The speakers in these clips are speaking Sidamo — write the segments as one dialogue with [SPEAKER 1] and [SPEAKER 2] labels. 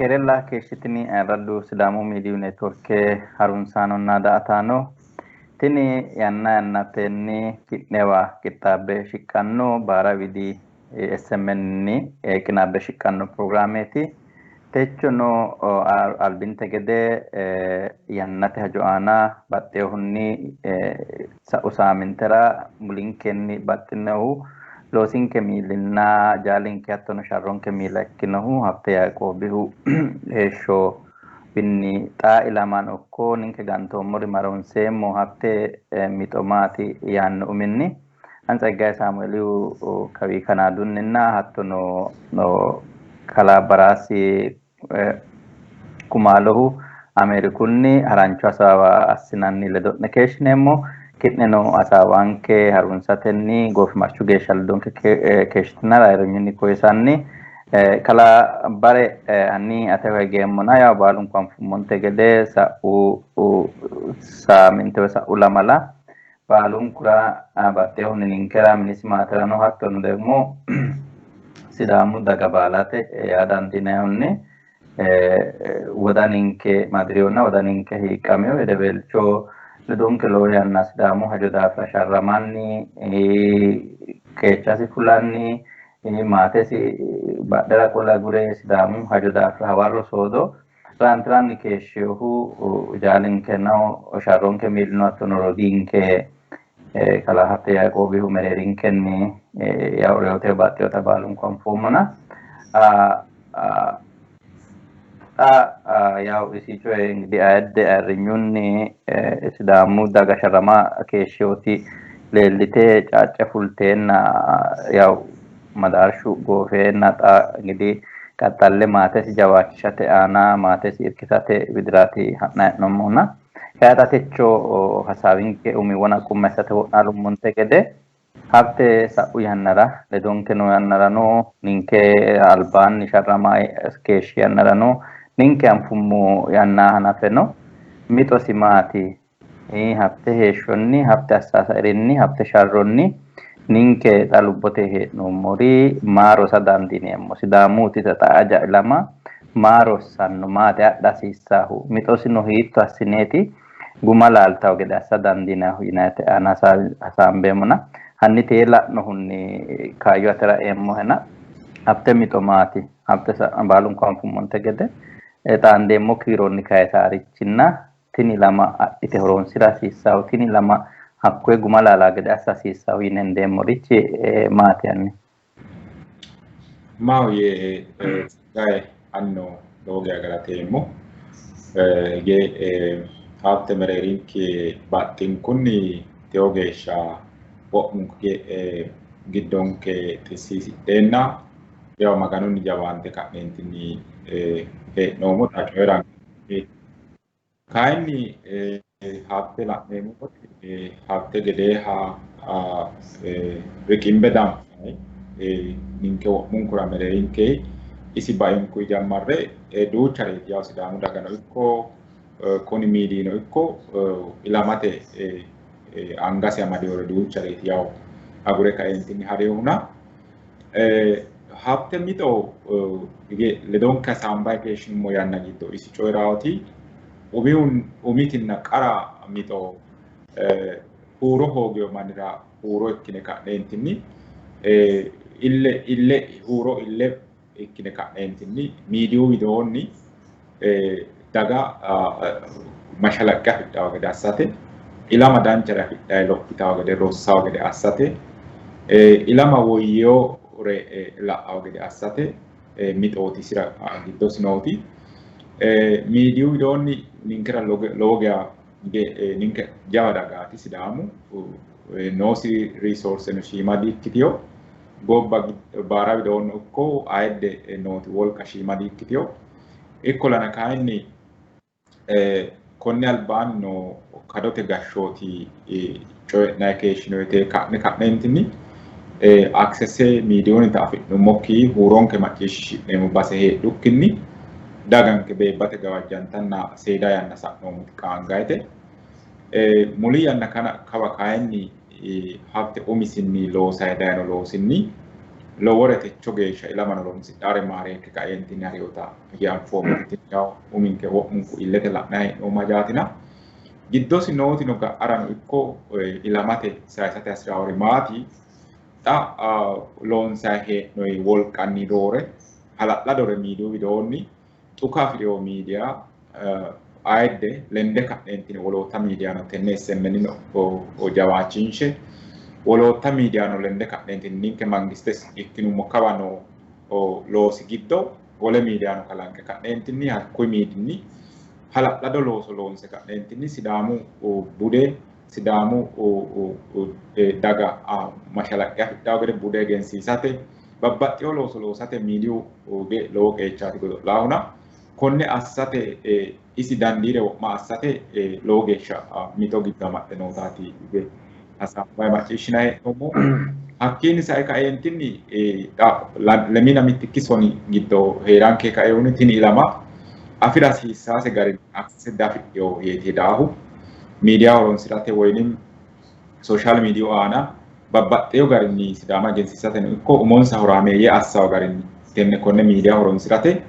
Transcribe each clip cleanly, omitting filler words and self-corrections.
[SPEAKER 1] Keerella keeshshitini ayirraddu Sidaamu Miidiyu Neetworke harunsaanonna daa''ataano, tini yanna yannatenni ki'newa qixxaabbe shiqqanno baara widi SMN qinaabbe shiqqanno pirogiraameeti. Techono albinte gede yannate hajo aana baxxinohunni sa'u saamintera mulinkenni baxxinohu loosinke miilinna jaalinke hattono sharronke miila ikkinohu Habte Yaiqoobihu heeshsho binni xaa ilamano ikko ninke gantoommori maronseemmo Habte mixo maati yaanno uminni ani Tseggaye Saamueelihu kawi Kanaadunninna hattono kalaa Baraasi Kumaalohu Ameerikunni harancho hasaawa assinanni ledo'ne keeshshineemmo. Ki'neno hasaawanke harunsatenni goofimarchu geeshsha ledonke keeshshitinara ayirrinyunni koyisanni kalaa Bare hanni atewa higeemmona, yawo baalunku anfummonte gede sa'u saaminte woyi sa'u lamala baalunkura baxxinohunni ninkera minisi maaterano hattono ደግሞ Sidaamu daga baalate yaa dandiinayihunni wodaninke madiriyonna wodaninke hiiqqameyo hedeweelcho ledonke lowo yanna Sidaamu hajo daafira sharramanni qeechasi fulanni maatesi badhera qole agure Sidaamu hajo daafira hawarro soodo raantiranni keeshshinohu jaalinkeno sharronke miilino hattono rodiinke kalaa Habte Yaiqoobihu mereerinkenni yawo reyote baxxinota baalunku anfoommona. Xa yawo isi coye ingidihi ayidde ayirrinyunni Sidaamu daga sharrama keeshshinoti leellite caacce fulteenna yawo madaarshu goofeenna xa ingidihi qaxxalle maatesi jawaachishate aana maatesi irkisate widiraati ha'nanni hee'noommohuna. Kayinni xa techo hasaawinke umi wona qummi assate wo'naalummonte gede Habte sa'u yannara ledonke noo yannarano ninke albaanni sharrama keeshshi yannarano ninke anfummo yanna hanafe no mixosi maati? Habte heeshshonni, Habte assaasa'irinni, Habte sharronni ninke xa lubbote hee'noommori maa rosa dandiineemmo? Sidaamuti xa aja ilama maa rossanno? Maati adha hasiissaahu? Mixosino hiitto assineeti guma laaltawo gede assa dandiinannihu yinannite aana hasaambeemmona hanni tee la'nohunni kaayyo atera eemmohena Habte mixo maati? Habte baalunku anfummonte gede xaandeemmo kiironni kayisaarichinna tini ilama adhite horoonsira hasiissahu tini ilama hakkoye guma laalaa gede assa hasiissahu yine hendeemmorichi maati hanni?
[SPEAKER 2] Maahoyye Tseggaye anino lowo geya galateemmo. Hige Habte mereerinke baxxinkunni tewo geeshsha wo'munku giddonke xissiisidheenna yawo Maganunni jawaante ka'neentinni hee'noommo xa coyi'ranke. Kayinni Habte la'neemmo wote Habte gedeeha riqimbe danfanni ninke wo'munkura mereerinke isi bainku jammarre duuchareeti yawo Sidaamu dagano ikko kuni miidiyino ikko ilamate angasi amadinore duuchareeti yawo agure kaeentinni harinohuna. Habte mixo hige ledonke hasaambanni keeshshinummo yanna giddo isi coyi'raati umitinna qara mixo huuro hoogino mannira huuro ikkine ka'neentinni ille ille huuro ille ikkine ka'neentinni miidiyu widoonni daga mashalaqqe afidhawo gede assate, ilama danchare afidhayi lophitawo gede rossawo gede assate, ilama woyyewore la'awo gede assate mixooti isira giddosi nooti. Miidiyu widoonni ninkera lowo geya ninke jawa dagaati Sidaamu noosi riisoorseno shiima di''ikkitino. Gobba baara widoonni ikko ayidde nooti wolqa shiima di''ikkitino. Ikkollana kayinni konni albaanni noo kadote gashshooti coyi'nanni keeshshino woyte ka'ne ka'neentinni aksese miidiyunnita afi'nummokki huuronke macciishshi'neemmo base heedhukkinni daganke beebbate gawajjantanna seeda yanna sa'noommoti qaangayite. Muli yanna kawa kayinni Habte umisinni loosayi dayino loosinni lowore techo geeshsha ilamano horonsidhare maareekke kaeentinni hariyoota anfoommo uminke wo'munku illete la'nayi hee'noommo hajaatina giddosi nootino ga'arano ikko ilamate sayisate hasirawori maati xa loonsayi hee'noyi wolqanni roore hala'ladore miidiyu widoonni xuka afi'rewo miidiya ayidde lende ka'neentini woloota miidiyano tenne SMN jawaachinshe woloota miidiyano lende ka'neentini ninke mangiste ikkinummo kawa noo loosi giddo wole miidiyano kalanqe ka'neentinni hakkuyi miidinni hala'lado looso loonse ka'neentinni Sidaamu bude Sidaamu daga mashalaqqe afidhawo gede bude egensiisate babbaxxewo looso loosate miidiyu lowo qeechaati godo'laahuna konne assate isi dandiire wo'ma assate lowo geeshsha mixo giddo amaxxe nootaati hasaambayi macciishshinayi hee'noommo. Hakkiinni sae kaeentinni lemina mittikki soni giddo heeranke kaehunni tini ilama afira hasiissaase garinni access diafidhino yeeti hedaahu. Miidiya horonsirate woyinim sooshaal miidiyu aana babbaxxewo garinni Sidaama egensiisateno ikko umonsa horaameeyye assawo garinni tenne konne miidiya horonsirate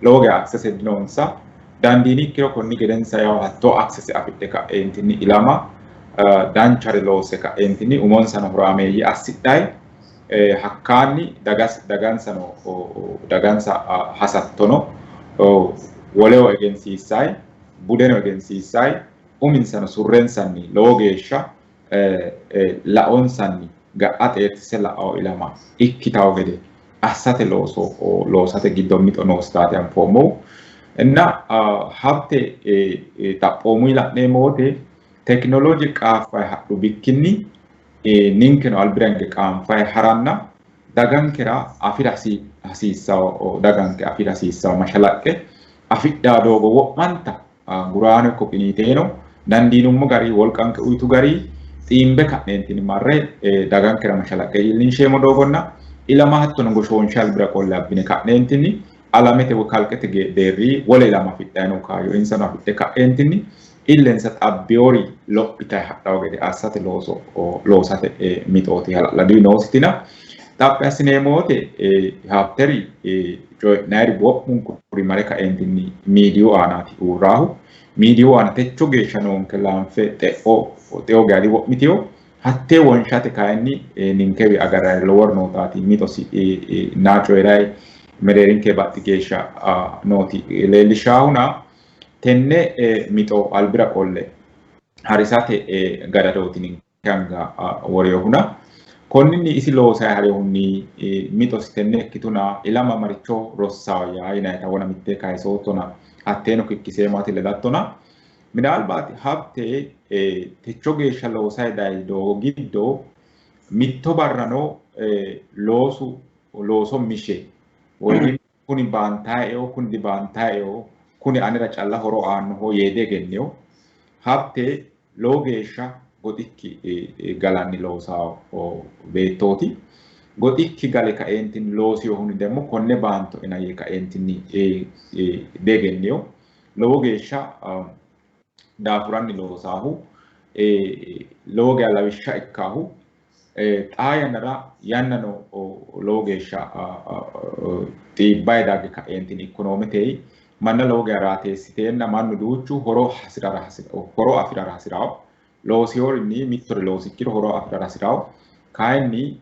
[SPEAKER 2] lowo geya access dinonsa. Dandiini ikkiro konni gedensa yawo hattoo access afidhe ka'eentinni ilama danchare loosse ka'eentinni umonsano horaameeyye assidhayi hakkaanni dagansano dagansa hasattono woleho egensiissayi budeno egensiissayi uminsano surrensanni lowo geeshsha laonsanni ga'a xeertisse la'awo ilama ikkitawo gede assate looso loosate giddo mixo noositaati anfoommohu. Inna Habte xaphoomuyi la'neemmo wote tekinolooje qaaffayi hadhu bikkinni ninkeno albira hinge qaanfayi haranna dagankera afira hasiissawo daganke afira hasiissawo mashalaqqe afidhaa doogo wo'manta guraano ikko qiniiteeno dandiinummo gari wolqanke uyitu gari xiimbe ka'neentinni marre dagankera mashalaqqe iillinsheemmo doogonna ilama hattono goshoonshe albira qolle abbine ka'neentinni alamete woy kalqete deerri wole ilama afidhayi noo kaayyo insano afidhe ka'eentinni illensa xabbiyori lophitayi hadhawo gede assate looso loosate mixooti hala'ladu noositina xaphi assineemmo wote Habteri coyi'nayiri wo'munkuri mare kaeentinni miidiyu aanaati uurraahu. Miidiyu aana techo geeshsha noonke laanfe xe'o xe'o geya diwo'mitino. Hattee wonshate kayinni ninkewi agarrayiri lowori nootaati mixosi naa coyi'rayi mereerinke baxxi geeshsha nooti leellishaahuna tenne mixo albira qolle harisate gadadooti ninke anga worinohuna konninni isi loosayi harihunni mixosi tenne ikkituna ilama maricho rossawo yaa yinayita wona mitte kayisoottona hatteeno kikkiseemmo ati ledattona minaalbaati Habte techo geeshsha loosayi dayi doogo giddo mitto barrano loosu looso mishe woyi kuni baantaeho kuni dibaantaeho kuni anera calla horo aannoho yee diegennino. Habte lowo geeshsha goxikki galanni loosawo beettooti. Goxikki gale kaeentinni loosiyohunni demmo konne baantoena yee kaeentinni diegennino. Lowo geeshsha daafuranni loosaahu lowo geya lawishsha ikkaahu xaa yannara yannano lowo geeshsha xiibbayi dagge ka'eentinni ikkonoomete manna lowo geya raateessiteenna mannu duuchu horo hasirara horo afirara hasirawo loosiyorinni mittore loosikkiro horo afirara hasirawo kayinni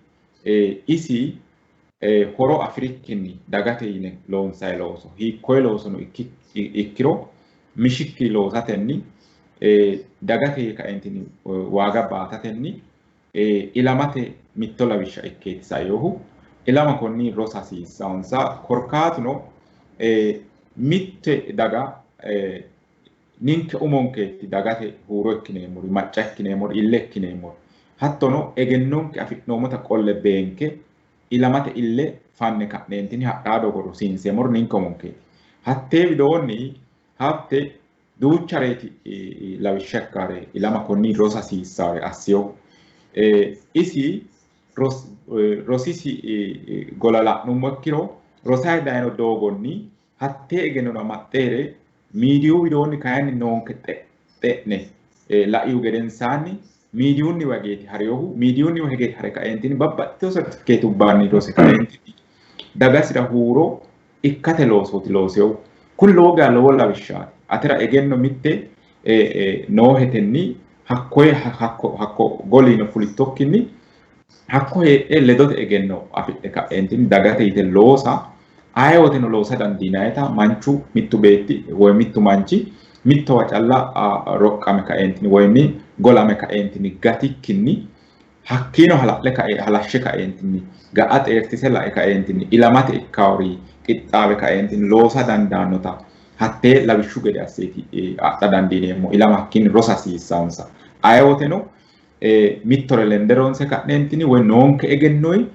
[SPEAKER 2] isi horo afirikkinni dagate yine loonsayi looso hiikkoye loosono ikkiro mishikki loosatenni dagate kaentinni waaga baatatenni ilamate mitto lawishsha ikkeeti sainohu. Ilama konni rosa hasiissannonsa. Korkaatuno mitte daga ninke umonkeeti dagate huuro ikkineemmori, macca ikkineemmori, ille ikkineemmori hattono egennonke afi'noommota qolle beenke ilamate ille fanne ka'neentinni hadhaa doogo rosiinseemmori ninke umonkeeti. Hattee widoonni Habte duuchareeti lawishsha ikkaare ilama konni rosa hasiissaare assiyo. Isi rosisi gola la'nummo ikkiro rosayi dayino doogonni hattee egennono amaxxe miidiyu widoonni kayinni noonke xe'ne laihu gedensaanni Miidiyunniwa higeeti harinohu miidiyunniwa hige hare kaeentinni babbaxxitino sertifikeetubbanni rose kaeentinni dagasira huuro ikkate loosooti loosehu. Kuni lowo geya lowo lawishshaati. Atera egenno mitte noohetenni hakkoye hakko goliino fulittokkinni hakko heedhe ledote egenno afidhe ka'eentinni dagate yite loosa ayeewoteno loosa dandiinayita manchu mittu beetti woy mittu manchi mittowa calla roqqame kaeentinni woyimmi golame kaeentinni gatikkinni hakkiino hala'le kae halashshe kaeentinni ga'a xeertise lae kaeentinni ilamate ikkawori qixxaawe kaeentinni loosa dandaannota hattee lawishshu gede asseeti adha dandiineemmo. Ilama hakkiinni rosa hasiissansa. Ayeewoteno mittore lende ronse ka'neentinni woy noonke egennoyi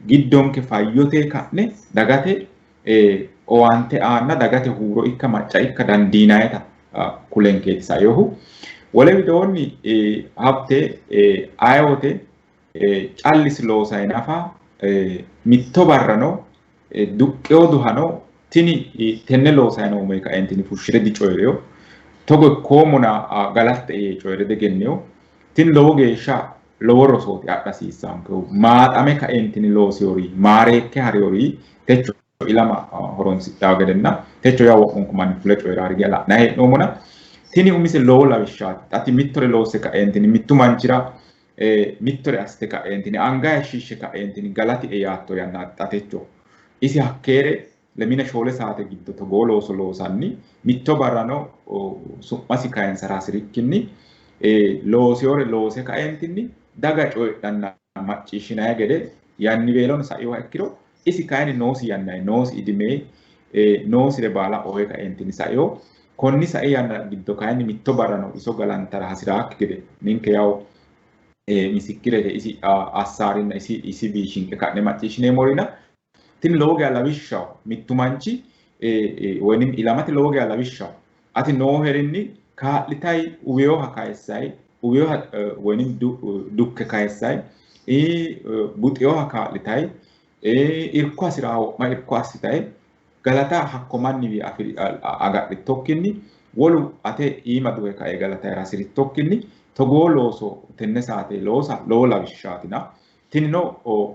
[SPEAKER 2] giddonke fayyote ka'ne dagate owaante aanna dagate huuro ikka macca ikka dandiinayita kulenkeeti sainohu. Wole widoonni Habte ayewote callisi loosayi nafa mitto barrano duqqewo duhano tini tenne loosayi noommo yee kaeentinni fushshire dicoyi'rino. Togo ikkoommona galatte yee coyi're diegennino. Tini lowo geeshsha lowo rosooti adha hasiissaankehu. Maaxame kaeentinni loosewori maareekke hariwori techo ilama horonsidhawo gedenna techo yaa wo'munku manni fule coyi'raari gede la'nayi hee'noommona tini umise lowo lawishshaati. Ati mittore loosse kaeentinni mittu manchira mittore assite kaeentinni anga hayishshiishshe kaeentinni galatie yaatto yannaati xa techo. Isi hakkeere 24 saate giddo togoo looso loosanni mitto barrano su'masi kayinsara hasirikkinni loosewore loose kaeentinni daga coyidhanna macciishshinanni gede yanniweelono sainoha ikkiro isi kayinni noosi yannanni noosi idime noosire baala oye kaeentinni saino. Konni sai yanna giddo kayinni mitto barrano iso galantara hasiraakki gede ninke yawo misikkirete isi assaarinna isi biishinke ka'ne macciishshineemmorina tini lowo geya lawishshaho. Mittu manchi woynim ilamate lowo geya lawishshaho. Ati nooherinni kaa'litayi uweyoha kayissayi uweyoha woynim dukke kayissayi buxeyoha kaa'litayi irko hasi'raa wo'ma irko assitayi galata hakko manniwi agadhittokkinni wolu ate iima duhe kae galatayira hasirittokkinni togoo looso tenne saate loosa lowo lawishshaatina tinino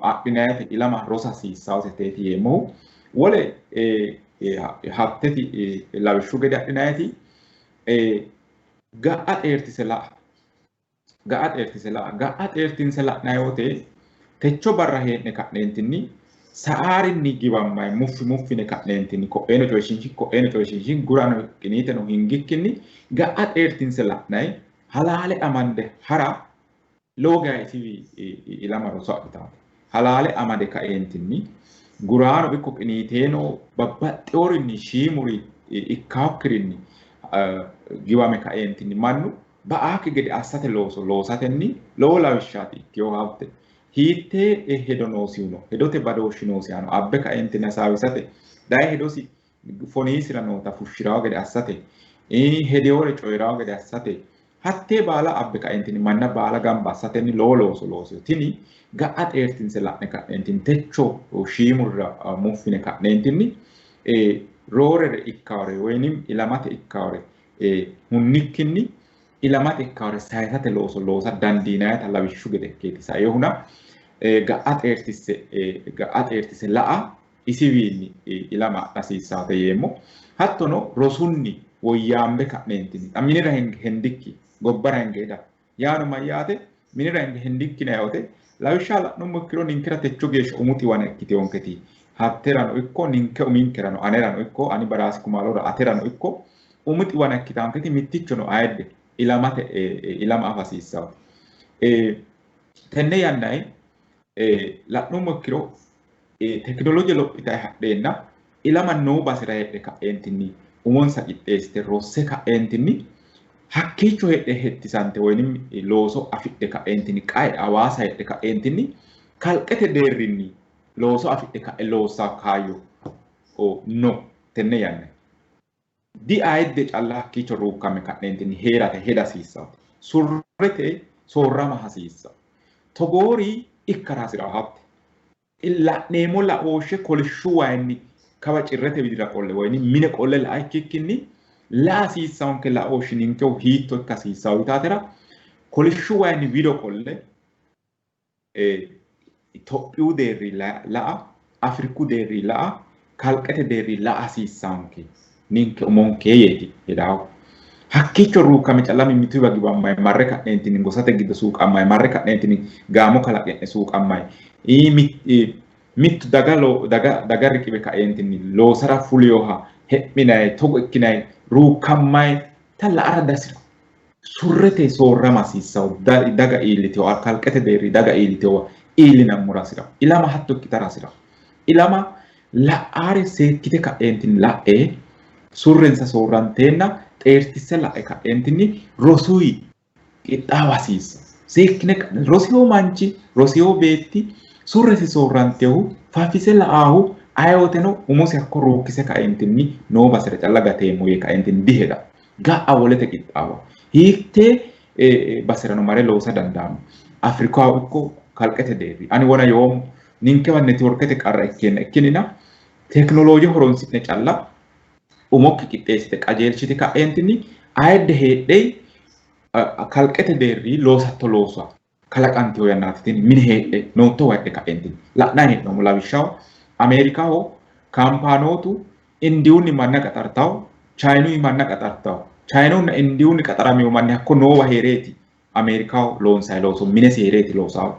[SPEAKER 2] adhinayite ilama rosa hasiissawoseteeti yeemmohu. Wole Habteti lawishshu gede adhinayiti ga'a xeertise la'a ga'a xeertise la'a ga'a xeertinse la'nayi wote techo barra hee'ne ka'neentinni sa'aarinni giwammayi muffi muffine ka'neentinni ko'eeno coyishiinshi ko'eeno coyishiinshi gurano qiniiteno hingikkinni ga'a xeertinse la'nayi halaale amande hara lowo geya isiwi ilama roso adhitaate. Halaale amade kaeentinni guraano ikko qiniiteeno babbaxxeworinni shiimuri ikkaokkirinni giwame kaeentinni mannu ba'aakki gede assate looso loosatenni lowo lawishshaati ikkewo Habte. Hiittee hedo noosihuno hedote badooshshi noosihano abbe kaeentinni hasaawisate daye hedosi foniisira noota fushshirawo gede assate hedewore coyi'rawo gede assate hattee baala abbe kaeentinni manna baala gamba assatenni lowo looso loosino. Tini ga'a xeertinse la'ne ka'neentinni techo shiimurira muffine ka'neentinni roorere ikkawore woyinim ilamate ikkawore hunnikkinni ilamate ikkawore sayisate looso loosa dandiinayita lawishshu gede ikkeeti sainohuna ga'a xeertisse ga'a xeertise la'a isiwiinni ilama adha hasiissaate yeemmo. Hattono rosunni woyyaambe ka'neentinni xa minira hinge hendikki gobbara hinge heda yaano mayyaate minira hinge hendikki yinanni wote lawishsha la'nummo ikkiro ninkera techo geeshsha umu xiwana ikkiteyonketi Habterano ikko ninke uminkerano anerano ikko ani Baraasi Kumalora aterano ikko umu xiwana ikkitanketi mittichono ayidde ilamate ilama afa hasiissawo. Tenne yannanni la'nummo ikkiro tekinoloje lophitayi hadheenna ilama noo basera heedhe ka'eentinni umonsa qixxeessite rosse ka'eentinni hakkiicho heedhe hettisante woyinim looso afidhe ka'eentinni qae Hawaasa heedhe ka'eentinni kalqete deerrinni looso afidhe ka'e loossaa kaayyo no tenne yanna. Diayidde calla hakkiicho ruukkame ka'neentinni hee'rate heda hasiissanno. Surrete soorrama hasiissanno. Togoori ikkara hasi'ranno Habte. La'neemmo laooshshe kolishshu wayinni kawa cirrete widira qolle woyi mine qolle la'a ikkikkinni la'a hasiissannonke laooshshi ninkehu hiitto ikka hasiissanno yitaatera Kolishshu wayinni wido qolle Itophiyu deerri la'a, Afriku deerri la'a, kalqete deerri la'a hasiissanke ninke umonke yeeti hedaahu. Hakkiicho ruukkame calla mimmituyiwa giwammayi marre ka'neentinni gosate giddo suuqammayi marre ka'neentinni gaamo kalaqe'ne suuqammayi mittu daga daga riqiwe kaeentinni loosara fuliyoha he'minayi togo ikkinayi ruukkammayi ta la'ara dasira surrete soorrama hasiissawo daga iillitewo kalqete deerri daga iillitewowa iillinammora hasirawo ilama hatto ikkitara hasirawo ilama la'aare seekkite ka'eentinni la'e surrensa soorranteenna xeertisse la'e ka'eentinni rosuyi qixxaawa hasiissa seekkine rosiyo manchi rosiyo beetti surresi soorrantehu fafise la'aahu ayewoteno umosi hakko ruukkise kaeentinni noo basera calla gateemmo yee kaeentinni diheda ga'a wolete qixxaawa hiittee baserano mare loosa dandaanno Afrikaho ikko kalqete deerri ani wona yoommo ninkewa netiworkete qarra ikkeenna ikkinina tekinolooje horonsi'ne calla umokki qixxeessite qajeelchite ka'eentinni ayidde heedhee kalqete deerri loosatto loosa kalaqantino yannaati tini mine heedhe noottowa heedhe ka'eentinni la'nanni hee'noommo lawishshaho Ameerikaho kaampaanootu Indiyunni manna qaxartawo Chayinunni manna qaxartawo Chayinunna Indiyunni qaxaramino manni hakko noowa hee'reeti Ameerikaho loonsayi looso minesi hee'reeti loosawo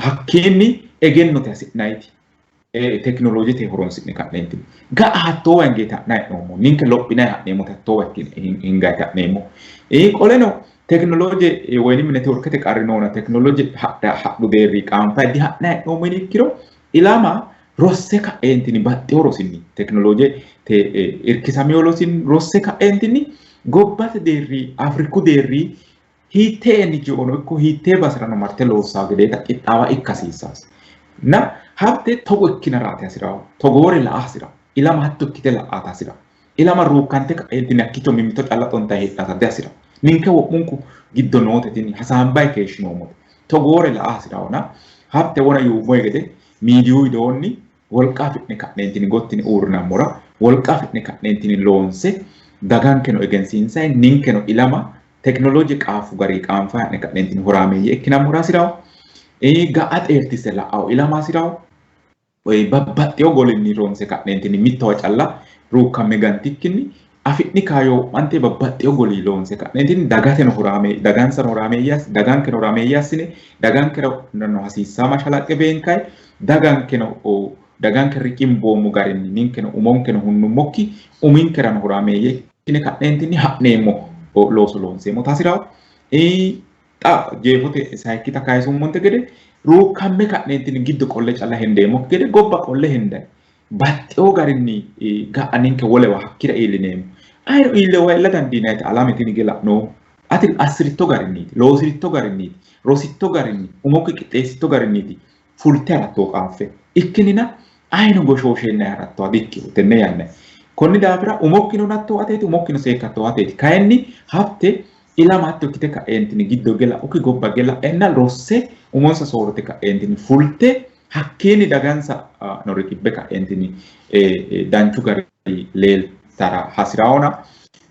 [SPEAKER 2] hakkiinni egennote hasi'nayiti tekinoloojete horonsi'ne ka'neentinni ga'a hattoowa hingeeti ha'nayi hee'noommo ninke lophinayi ha'neemmote hattoowa hingayti ha'neemmo qoleno tekinolooje woynim netiworkete qarri noona tekinolooje hadhu deerri qaanfayi diha'nayi hee'noommo yini ikkiro ilama rosse ka'eentinni baxxewo rosinni tekinolooje irkisamino rosinni rosse ka'eentinni gobbate deerri Afriku deerri hiittee NGOno ikko hiittee baserano marte loossaa gedeeta qixxaawa ikka hasiissaas. Na habte togo ikkinaraati hasirawo togoore la'a hasirawo ilama hatto ikkite la'aata hasirawo ilama ruukkante ka'eentinni hakkiicho mimmito calla xontayi heedhata dihasirawo ninke wo'munku giddo noote tini hasaambayi keeshshinoommote togoore la'a hasirawona habte wona yuummoyi gede miidiyu widoonni wolqa afi'ne ka'neentinni gottine uurrinammora wolqa afi'ne ka'neentinni loonse dagankeno egensiinsayi ninkeno ilama tekinolooje qaafu gari qaanfa ha'ne ka'neentinni horaameeyye ikkinammora hasirawo ga'a xeertisse la'awo ilama hasirawo babbaxxewo golinni ronse ka'neentinni mittowa calla ruukkamme gantikkinni afi'ni kaayyo wo'mante babbaxxewo goli loonse ka'neentinni dagateno horaame dagansano horaameeyye dagankeno horaameeyye assine dagankerano hasiissaa mashalaqqe beenkayi dagankeno daganke riqimboommo garinni ninkeno umonkeno hunnummokki uminkerano horaameeyye ikkine ka'neentinni ha'neemmo looso loonseemmo tasirawo xa jeefote sayikkita kayisummonte gede ruukkamme ka'neentinni giddo qolle calla hendeemmokki gede gobba qolle hendayi baxxewo garinni ga'a ninke wolewa hakkira iillineemmo. Ayino iillewa iilla dandiinayite alame tini ge la'noommo. Ati assiritto garinniiti, loosiritto garinniiti, rositto garinni, umokki qixxeessitto garinniiti fulte haratto qaaffe. Ikkinnina ayino goshoosheenna harattoha dikkino tenne yanna. Konni daafira umokkino hunattohu ateeti, umokkino seekkattohu ateeti. Kayinni hatte ilama hatto ikkite ka'eentinni giddo ge la'ukki gobba ge la'enna rosse umonsa soorrite ka'eentinni fulte hakkiinni dagansa no riqibbe ka'eentinni danchu gari leeltara hasi'raona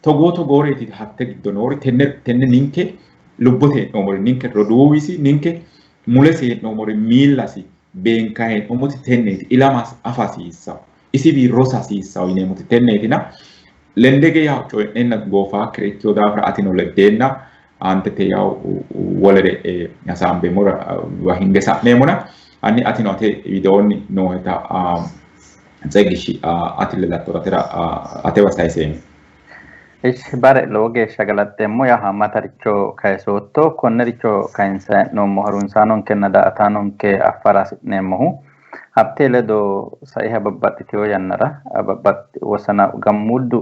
[SPEAKER 2] togoo togooreeti hatte giddo noori tenne tenne ninke lubbote hee'noommori ninke roduuwisi ninke mulesi hee'noommori miillasi beenka hee'noommoti tenneeti ilama afa hasiissawo isiwi rosa hasiissawo yineemmoti tenneetina lendege yawo coyi'neenna goofaakkire ikkino daafira atino leddeenna aantete yawo wolere hasaambeemmora hinge sa'neemmona hanni atino ate widoonni nooheta Tsegishi ati ledattora atera atewa sayiseemmo.
[SPEAKER 1] Ishi bare lowo geeshsha galaxxeemmo yaa haammataricho kayisootto konnericho kayinsa hee'noommo harunsaanonkenna daa''ataanonke affara hasi'neemmohu Habtee ledo saiha babbaxxitino yannara wosana gammuuddu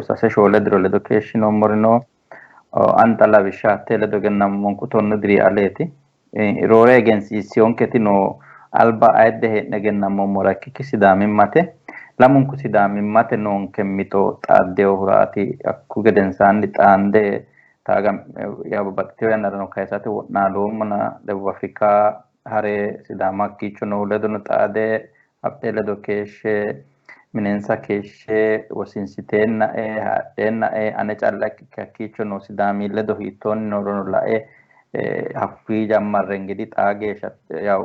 [SPEAKER 1] sase shoole diro ledo keeshshinoommori no. Anta lawishsha hattee ledo egennammonku 10 diri aleeti. Roore egensiissiyonketi no alba ayidde hee'ne egennammommora ikkikki sidaamimmate. Lamunku sidaamimmate noonke mixo xaaddeyohuraati. Hakku gedensaanni xaande taaga yaa babbaxxitino yannarano kayisate wo'naaloommona Debub Afrika hare Sidaama hakkiicho noohu ledono xaade Habtee ledo keeshshe minensa keeshshe wosinsiteennae haadheennae ane calla ikkikki hakkiicho noo Sidaami ledo hiittoonni noorono lae Hakkuyi jammarre እንግዲህ xaa geeshsha yaw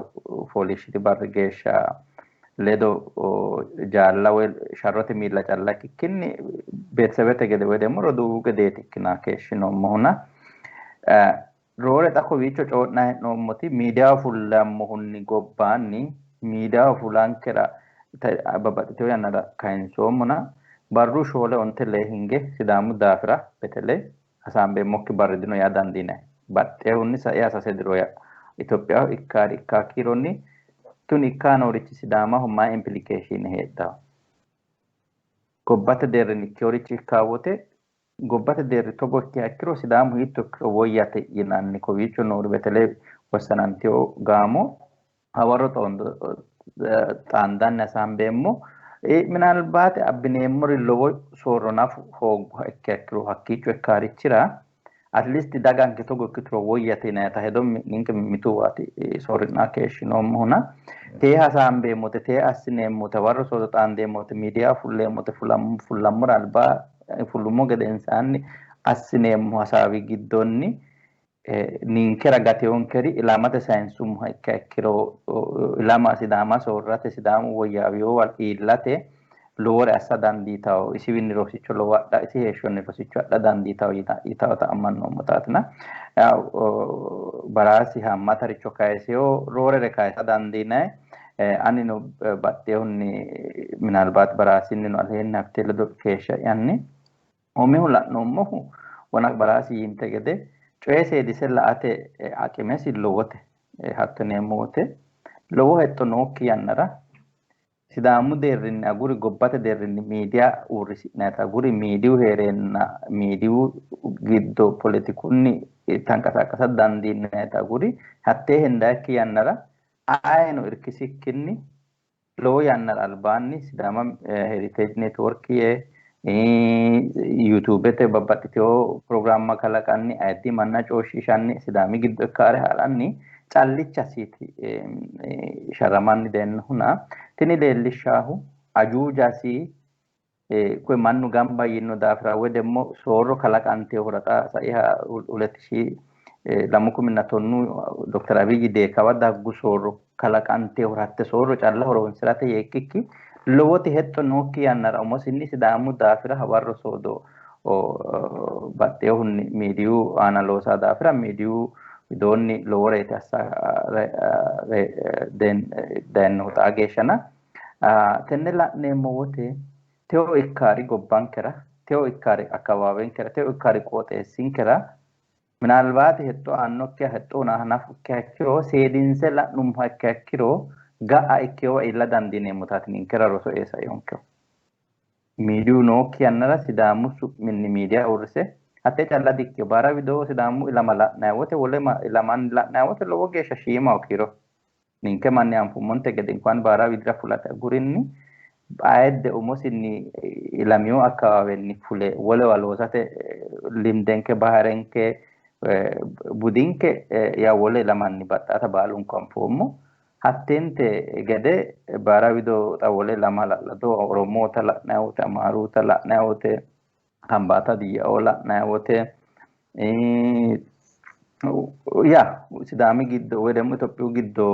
[SPEAKER 1] fooliishshiti barri geeshsha ledo jaalla woy sharrote miilla calla ikkikkinni beetesebete gede woy ደግሞ roduuwu gedeeti ikkina keeshshinoommohuna roore xa kowiicho coyi'nanni hee'noommoti miidiyaho fullammohunni gobbaanni miidiyaho fulankera babbaxxitewo yannara kayinsoommohuna barru 4 9 lee hinge Sidaamu daafira betele hasaambeemmokki barri dino yaa dandiinanni. Baxxeehunni saiha 3 diro Itophiyaho ikkaari ikkaa kiironni tuni ikkaa noorichi Sidaamaho mayi implikeeshiine heedhawo. Gobbate deerrinni ikkeworichi ikkaa wote gobbate deerri togo ikkiha ikkiro Sidaamu hiitto ikkiro woyyate yinanni kowiicho noori betele wossanantewo gaamo hawarro xaandanni hasaambeemmo. Minalbaate abbineemmori lowo soorro nafu hoogguha ikkiha ikkiro hakkiicho ikkaarichira at least daganke togo ikkituro woyyate yinayita hedo ninke mimituwaati soorri'na keeshshinoommohuna tee hasaambeemmote tee assineemmote hawarro soodo xaandeemmote miidiya fulleemmote fullammora alba fullummo gedensaanni assineemmo hasaawi giddonni ninkera gateyonkeri ilamate sayinsummoha ikkiha ikkiro ilama Sidaama soorrate Sidaamu woyyaawiyowa iillate lowore assa dandiitawo isiwinni rosicho lowo adha isi heeshshonni rosicho adha dandiitawo yitawota ammannoommo Baraasi haammataricho kayiseyo roorere kayisa dandiinayi anino baxxeehunni minalbaat Baraasinnino aleenni hattee ledo keeshsha'yanni umihu la'noommohu wona Baraasi yiinte gede coye seedise la"ate aqimesi lowote. Hatto yineemmo wote lowo hexxo nookki yannara Sidaamu deerrinni aguri gobbate deerrinni miidiya uurrisi'nayita aguri miidiyu hee'reenna miidiyu giddo poletikunni tanqasaaqasa dandiinayita aguri hattee hendayikki yannara ayeno irkisikkinni lowo yannara albaanni Sidaama Heritage Network yee YouTubete babbaxxitewo pirogiraamma kalaqanni ayiddi manna cooshiishanni Sidaami giddo ikkaare ha'ranni callichasiiti sharramanni dayinohuna tini leellishshaahu ajuujasi koye mannu gamba yiino daafira woy ደግሞ soorro kalaqanteehura xa saiha 2010 Dr. Abiy deekawa daggu soorro kalaqanteehura hatte soorro calla horonsi'rate yeekkikki lowoti hexxo nookki yannara umosinni Sidaamu daafira hawarro soodo baxxeehunni miidiyu aana loosaa daafira miidiyu widoonni loworeeti assa dayinohu xaa geeshshana tenne la'neemmo wote teo ikkaari gobbankera teo ikkaari akkabaawenkera teo ikkaari qooxeessinkera minalbaati hexxo aannokkiha hexxo hanafukkiha ikkiro seedinse la'nummoha ikkiha ikkiro ga'a ikkewa iilla dandiineemmotaati ninkera roso eesayonkeho. Miidiyu nookki yannara Sidaamu su'minni miidiya uurrise hattee calla dikkino baara widoo Sidaamu ilama la'nayi wote wole ilamanni la'nayi wote lowo geeshsha shiimaho kiiro ninke manni anfummonte gede inkuwan baara widira fulate agurinni ayidde umosinni ilamiyo akkabaawenni fule wolewa loosate limdenke baharenke budinke yaa wole ilamanni baxxaata baalunku anfoommo. Hatteente gede baara wido xa wole ilama hala'lado Oromoota la'nayi wote Amaaruuta la'nayi wote Kambaata Diyya'oo la'nayi wote ya Sidaami giddo woy ደግሞ Itophiyu giddo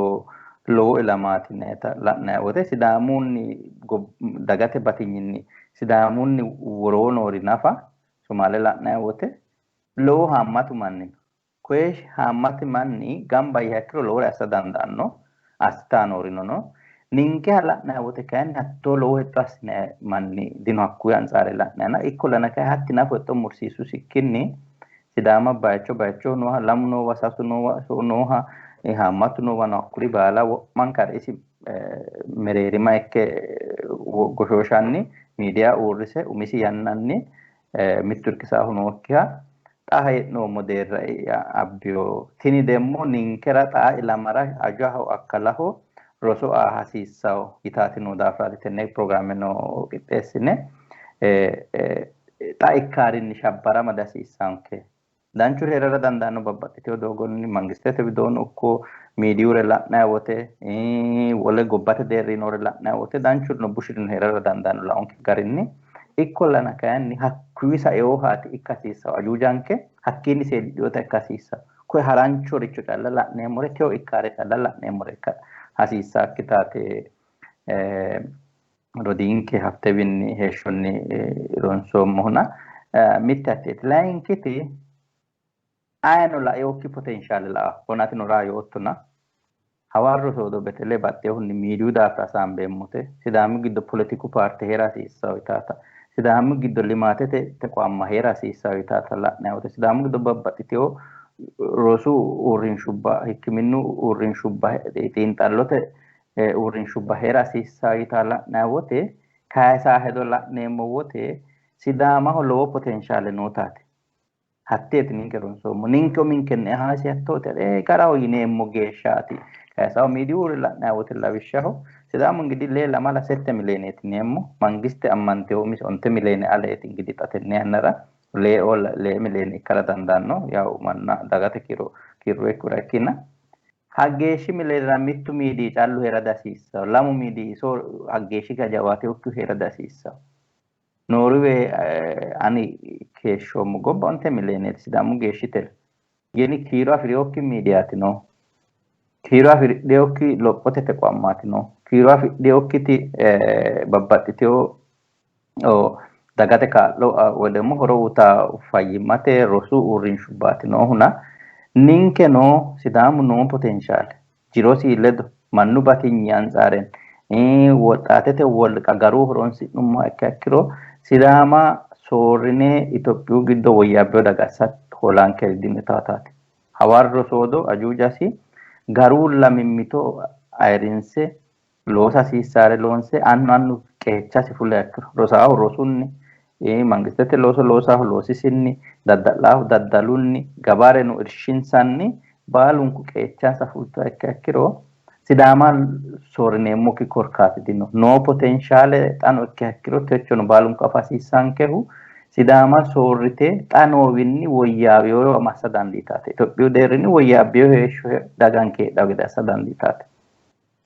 [SPEAKER 1] lowo ilamaati yinayita la'nayi wote Sidaamunni dagate batinyinni Sidaamunni woroo noori nafa Somaale la'nayi wote lowo haammatu manni no. Koye haammati manni gamba yiiha ikkiro lowore assa dandaanno assitaa noorino no. Ninkeha la'nayi wote kayinni hattoo lowo hexxo assinayi manni dino hakkuyi antsaare la'nayina ikkollana kayi hatti nafu hexxo mursiisusikkinni Sidaama bayicho bayichoho nooha lamu noowa sasu noowa nooha haammatu noowa no hakkuri baala wo'mankare isi mereerima ikke goshooshanni miidiya uurrise umisi yannanni mittu irkisaahu nookkiha xa hee'noommo deerra abbiyo tini demmo ninkera xaa ilamara ajaho akkalaho roso aa hasiissawo yitaati noo daafiraati tenne pirogiraame no qixxeessine xa ikkaarinni shabbarama dihasiissaanke. Danchuri heerara dandaanno babbaxxitewo doogonni mangistete widoonni ikko miidiyure la'nayi wote wole gobbate deerri noore la'nayi wote danchurino bushirino heerara dandaanno laonke garinni. Ikkollana kayinni hakkuyi saeohaati ikka hasiissawo ajuujanke hakkiinni seedidhiyota ikka hasiissawo. Koye haranchoricho calla la'neemmore teyo ikkaare calla la'neemmore ikka hasiissaakkitaate rodiinke Haftewinni heeshshonni ronsoommohuna mitte hatteeti. Layinkiti ayino laeokki potenshaale la'a konatino raa yoottona hawarro soodo betele baxxeehunni miidiyu daafira hasaambeemmote Sidaamu giddo poletiku paarte heera hasiissawo yitaata Sidaamu giddo limaatete tequamma heera hasiissawo yitaata la'nanni wote Sidaamu giddo babbaxxitewo rosu uurrinshubba hikkiminnu uurrinshubba xiinxallote uurrinshubba heera hasiissawo yitaa la'nanni wote kayisaa hedo la'neemmo wote Sidaamaho lowo potenshaale nootaati. Hatteeti ninke ronsoommo. Ninke uminkenni haasi hattoote garaho yineemmo geeshshaati. Kayisaho miidiyu la'nanni wote lawishshaho Sidaamu ingidihi 2 lamala 7 miliyooneeti yineemmo. Mangiste ammantewo umise 9 miliyoone aleeti ingidihi xa tenne yannara 2 miliyoone ikkara dandaanno yawu manna dagate kiiro kiirro ikkura ikkina hageeshshi miliyoonera mittu miidii callu heera dihasiissawo. 2 miidii iso hageeshshi jawaatewokkihu heera dihasiissawo. Nooriwe ani keeshshoommo gobba 9 miliyooneeti Sidaamu geeshshitela. Yini kiiro afi'rinokki miidiyaati no. Kiiro afidhinokki lophote tequammaati no. Kiiro afidhinokkiti babbaxxitewo dagate kaa'lo woy ደግሞ horo uyitaa fayyimmate rosu uurrinshubbaati noohuna ninkeno Sidaamu noo potenshaale jirosi ledo mannu batinyi antsaarenni woxaatete wolqa garuu horonsi'nummoha ikkiha ikkiro Sidaama soorrine Itophiyu giddo woyyaabbino daga assa hoolanke dinitaataati. Hawarro soodo ajuujasi garuulla mimmito ayirrinse loosa hasiissaare loonse annu annu qeechasi fule ikkiro rosaahu rosunni mangistete looso loosaahu loosisinni dadda'laahu daddalunni gabareno irshinsanni baalunku qeechansa fultuha ikkiha ikkiro Sidaama soorrineemmokki korkaati dino. Noo potenshaale xano ikkiha ikkiro techono baalunku afa hasiissankehu Sidaama soorrite xa noowinni woyyaawiyowa massa dandiitaate. Itophiyu deerrinni woyyaabbiyo heeshsho daganke heedhawo gede assa dandiitaate.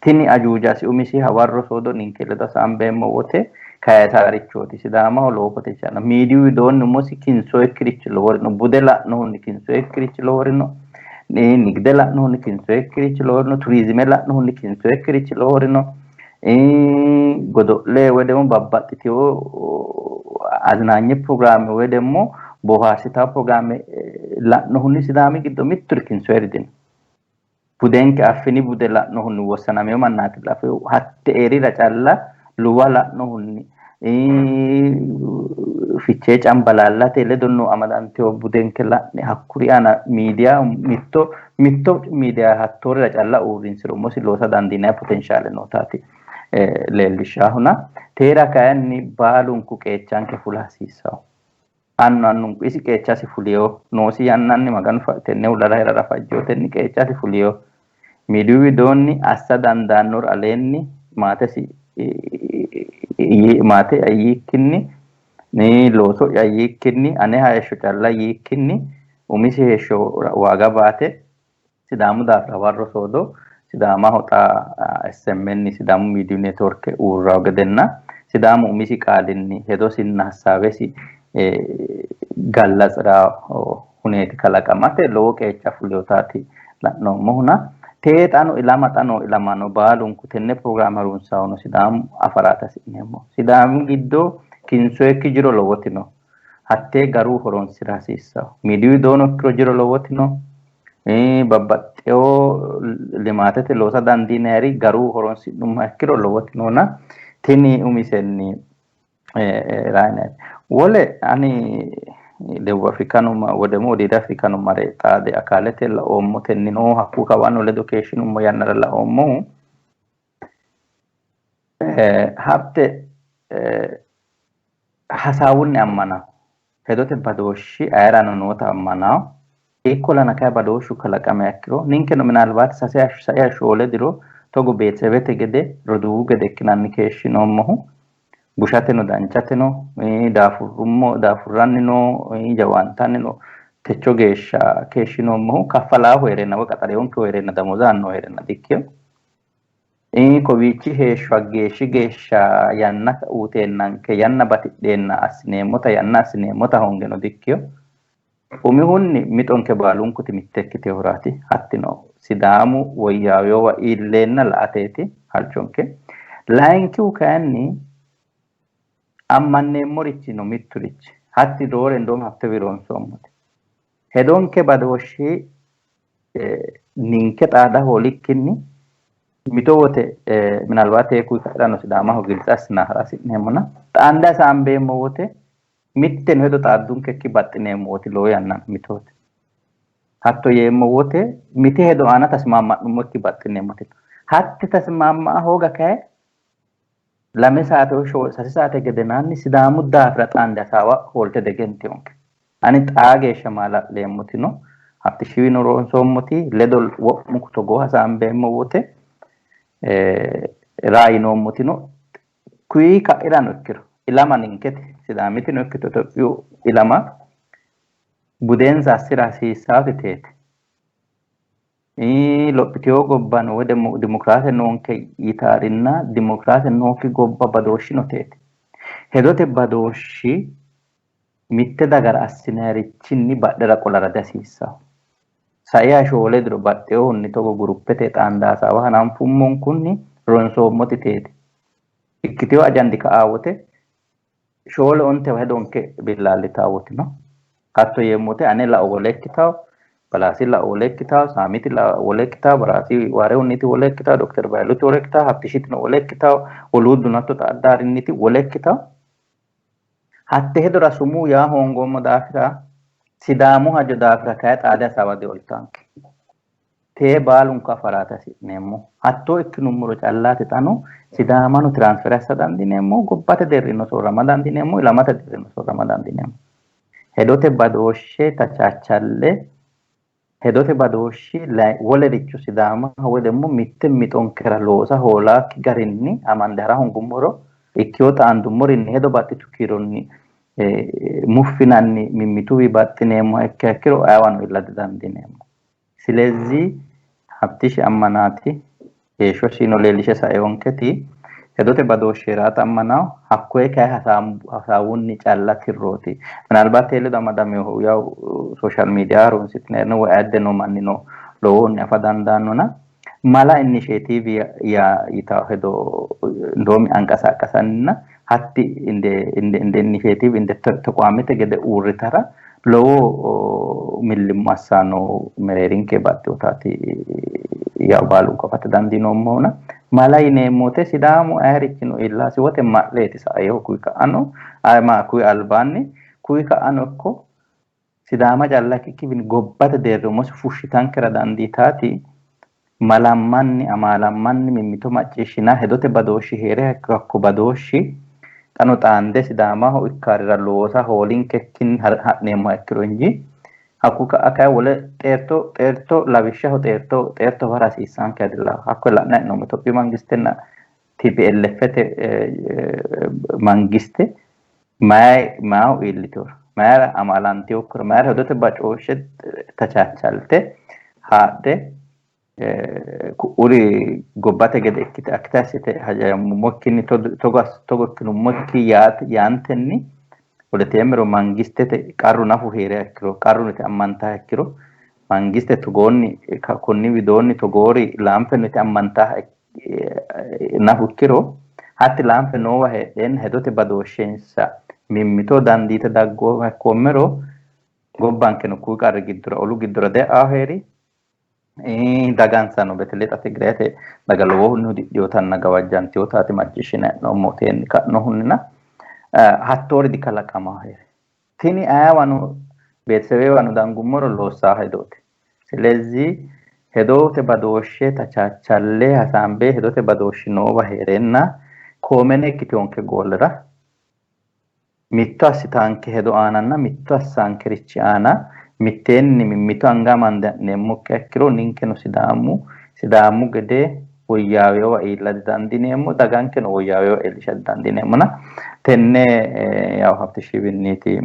[SPEAKER 1] Tini ajuujasi umisi hawarro soodo ninke ledo hasaambeemmo wote kayisaarichooti. Sidaamaho lowo potenshaale no. Miidiyu widoonni umosi kinsoyikkirichi lowori no. Bude la'nohunni kinsoyikkirichi lowori no. Nigde la'nohunni kinsoyikkirichi lowori no. Turizime la'nohunni kinsoyikkirichi lowori no. Godo'le woy ደግሞ babbaxxitewo aznaanye pirogiraame woy ደግሞ boohaarsitawo pirogiraame la'nohunni Sidaami giddo mitturi kinsoyiri dino. Budenke affini bude la'nohunni wossanameyo mannaati lafeyo hatte eerira calla luwa la'nohunni Fichee Cambalaallate ledo no amadantewo budenke la'ne hakkuri aana miidiya mitto mitto miidiya hattoorira calla uurrinsiro umosi loosa dandiinanni potenshaale nootaati leellishshaahuna teera kayinni baalunku qeechanke fula hasiissawo. Annu annunku isi qeechasi fuliyo noosi yannanni Maganu tenne hullara heerara fajjotenni qeechasi fuliyo miidiyu widoonni assa dandaannor aleenni maatesi maate yiikkinni looso'ya yiikkinni ane heeshsho calla yiikkinni umisi heeshsho waaga baate Sidaamu daafira hawarro soodo Sidaamaho xa SMN Sidaamu Miidiyu Neetworke uurrawo gedenna Sidaamu umisi qaalinni hedosinna hassaawesi gallatsira huneeti kalaqamate lowo qeecha fuliyotaati la'noommohuna tee xano ilama xano ilamano baalunku tenne pirogiraame harunsawono Sidaamu afaraati hasi'neemmo. Sidaamu giddo kinsoyikki jiro lowoti no. Hattee garuu horonsira hasiissawo. Miidiyu widoonno ikkiro jiro lowoti no. Babbaxxewo limaatete loosa dandiinayiri garuu horonsi'nummoha ikkiro lowoti noona tini umisenni raayinayiti. Wole ani Debubi Afrikano woy ደግሞ Wodiidi Afrikano mare xaade akaalete laoommotenni noo hakku kawano ledo keeshshinummo yannara laoommohu Habte hasaawunni ammanawo hedote badooshshi ayerano noota ammanawo. Ikkollana kayi badooshshu kalaqamiha ikkiro ninkeno minaalbaati sase shoole diro togo beetesebete gede roduuwu gede ikkinanni keeshshinoommohu bushateno danchateno daafurrummo daafurranni no jawaantanni no techo geeshsha keeshshinoommohu kaffalaahu hee'reenna woy qaxareyonkehu hee'reenna damooza aannohu hee'reenna dikkino. Kowiichi heeshsho hageeshshi geeshsha yanna uuteennanke yanna batidheenna assineemmota yanna assineemmota hoongeno dikkino. Umihunni mixonke baalunkuti mitte ikkitinohuraati. Hattino Sidaamu woyyaawewa iilleenna la''ateeti halchonke. Layinkihu kayinni ammanneemmorichi no mitturichi. Hatti roore indoom hattewi ronsoommote. Hedonke badooshshi ninke xaada hoolikkinni mito wote minalbaate kuyi ka'irano Sidaamaho giltse assina ha'ra hasi'neemmona xaande hasaambeemmo wote mitteno hedo xaaddunkekki baxxineemmo woti lowo yanna mitooti. Hatto yeemmo wote mite hedo aana tasmaamma'nummokki baxxineemmoti. Hatti tasmaamma hooga kayi 2 saate woy 3 saate gedenaanni Sidaamu daafira xaande hasaawa hoolte degentionke. Ani xaa geeshsha maala'leemmotino hatti shiwino ronsoommoti ledo wo'munku togoo hasaambeemmo wote raa yinoommotino kuyi ka'irano ikkiro ilama ninkete Sidaamitino ikkito Itophiyu ilama budensa assi'ra hasiissaati teeti. Lophitino gobbano woy dimokiraase noonke yitaarinna dimokiraase nookki gobba badooshshino teeti. Hedote badooshshi mitte dagara assinayirichinni badhera qolara dihasiissanno. Saiha 4 diro baxxinohunni togo guruppete xaande hasaawa hananfummonkunni ronsoommoti teeti. Ikkiteyo ajandi ka'aa wote 4 ontewa hedonke billaallitaa woti no. Hatto yeemmo wote ane lao wole ikkitawo, Balaasi lao wole ikkitawo, Saamiti lao wole ikkitawo, Baraasi Waarehunniti wole ikkitawo, Dokter Bayiluti wole ikkitawo, Habtishitino wole ikkitawo, woluudduno hatto xaaddarinniti wole ikkitawo. Hatte hedora sumuu yaa hoongoommo daafira Sidaamu hajo daafira kayi xaade hasaawa dioltanke. Tee baalunku afaraati hasi'neemmo. Hattoo ikkinummoro callaati xano Sidaamano tiraansfere assa dandiineemmo, gobbate deerrino soorrama dandiineemmo, ilamate deerrino soorrama dandiineemmo. Hedote badooshshe tachaachalle hedote badooshshi wolericho Sidaamaho woy ደግሞ mitte mixonkera loosa hoolaakki garinni amande hara hoongummoro ikkiwo xaandummorinni hedo baxxitu kiironni muffinanni mimmituwi baxxineemmoha ikkiha ikkiro ayeewano iilla didandiineemmo. Silezii Habtishi ammanaati heeshshosino leellishe saeyonketi hedote badooshshi hee'raata ammanawo hakkoye kayi hasaawunni calla tirrooti. Minalbaat ledo amadaminohu yawu social media harunsitinayirino woy ayidde noo mannino lowohunni afa dandaannona mala initiative yaa yitawo hedo ndoomi anqasaqqasanninna hatti inde initiative inde tequwaamete gede uurritara lowo millimmo assanno mereerinke baxxinotaati yawu baalunku afate dandiinoommohuna mala yineemmo wote Sidaamu ayerichino iillasi wote ma'leeti saeeho kuyi ka'ano ma kuyi albaanni kuyi ka'ano ikko Sidaama calla ikkikki gobbate deerri umosi fushshitankera dandiitaati malammanni amaalammanni mimmito macciishshina hedote badooshshi hee'riha ikkiro hakko badooshshi xano xaande Sidaamaho ikkaarira loosa hoolinkekkinni ha'neemmoha ikkiro inji hakku ka'a kayi wole xeerto xeerto lawishshaho xeerto xeerto fara hasiissanke adilla hakko la'nanni hee'noommo Itophiyu mangistenna TPLFte mangiste mayi maaho iillitino mayira amaalantinokkiro mayira hedote bacooshshe tachachalte haadhe ku'uri gobbate gede ikkite akkite assite hajajamummokkinni togo ikkinummokki yaantenni woleteemmero mangistete qarru nafu hee'riha ikkiro qarru ammantaha ikkiro mangiste togoonni konni widoonni togoori laanfe nuti ammantaha nafu ikkiro hatti laanfe noowa heedheenna hedote badooshshensa mimmito dandiite daggooha ikkoommero gobbankeno kuyi qarri giddora olu giddora de'aa heeri dagansano betele xa Tigirayete daga lowohunni hudidhinotanna gawajjantinotaati macciishshinanni hee'noommo teenni ka'nohunnina hattoori dikalaqamaho heeri. Tini ayeewano beetisewewano dangummoro loossaa hedooti. Silezii hedote badooshshe tachachalle hasaambe hedote badooshshi noowa hee'reenna koomene ikkitinonke goollera mitto assitaanke hedo aananna mitto assaankerichi aana mitteenni mimmito anga amande ha'neemmokkiha ikkiro ninkeno Sidaamu Sidaamu gede woyyaawewa iilla didandiineemmo, dagankeno woyyaawewa iillisha didandiineemmona tenne yawu Habtishiwinniiti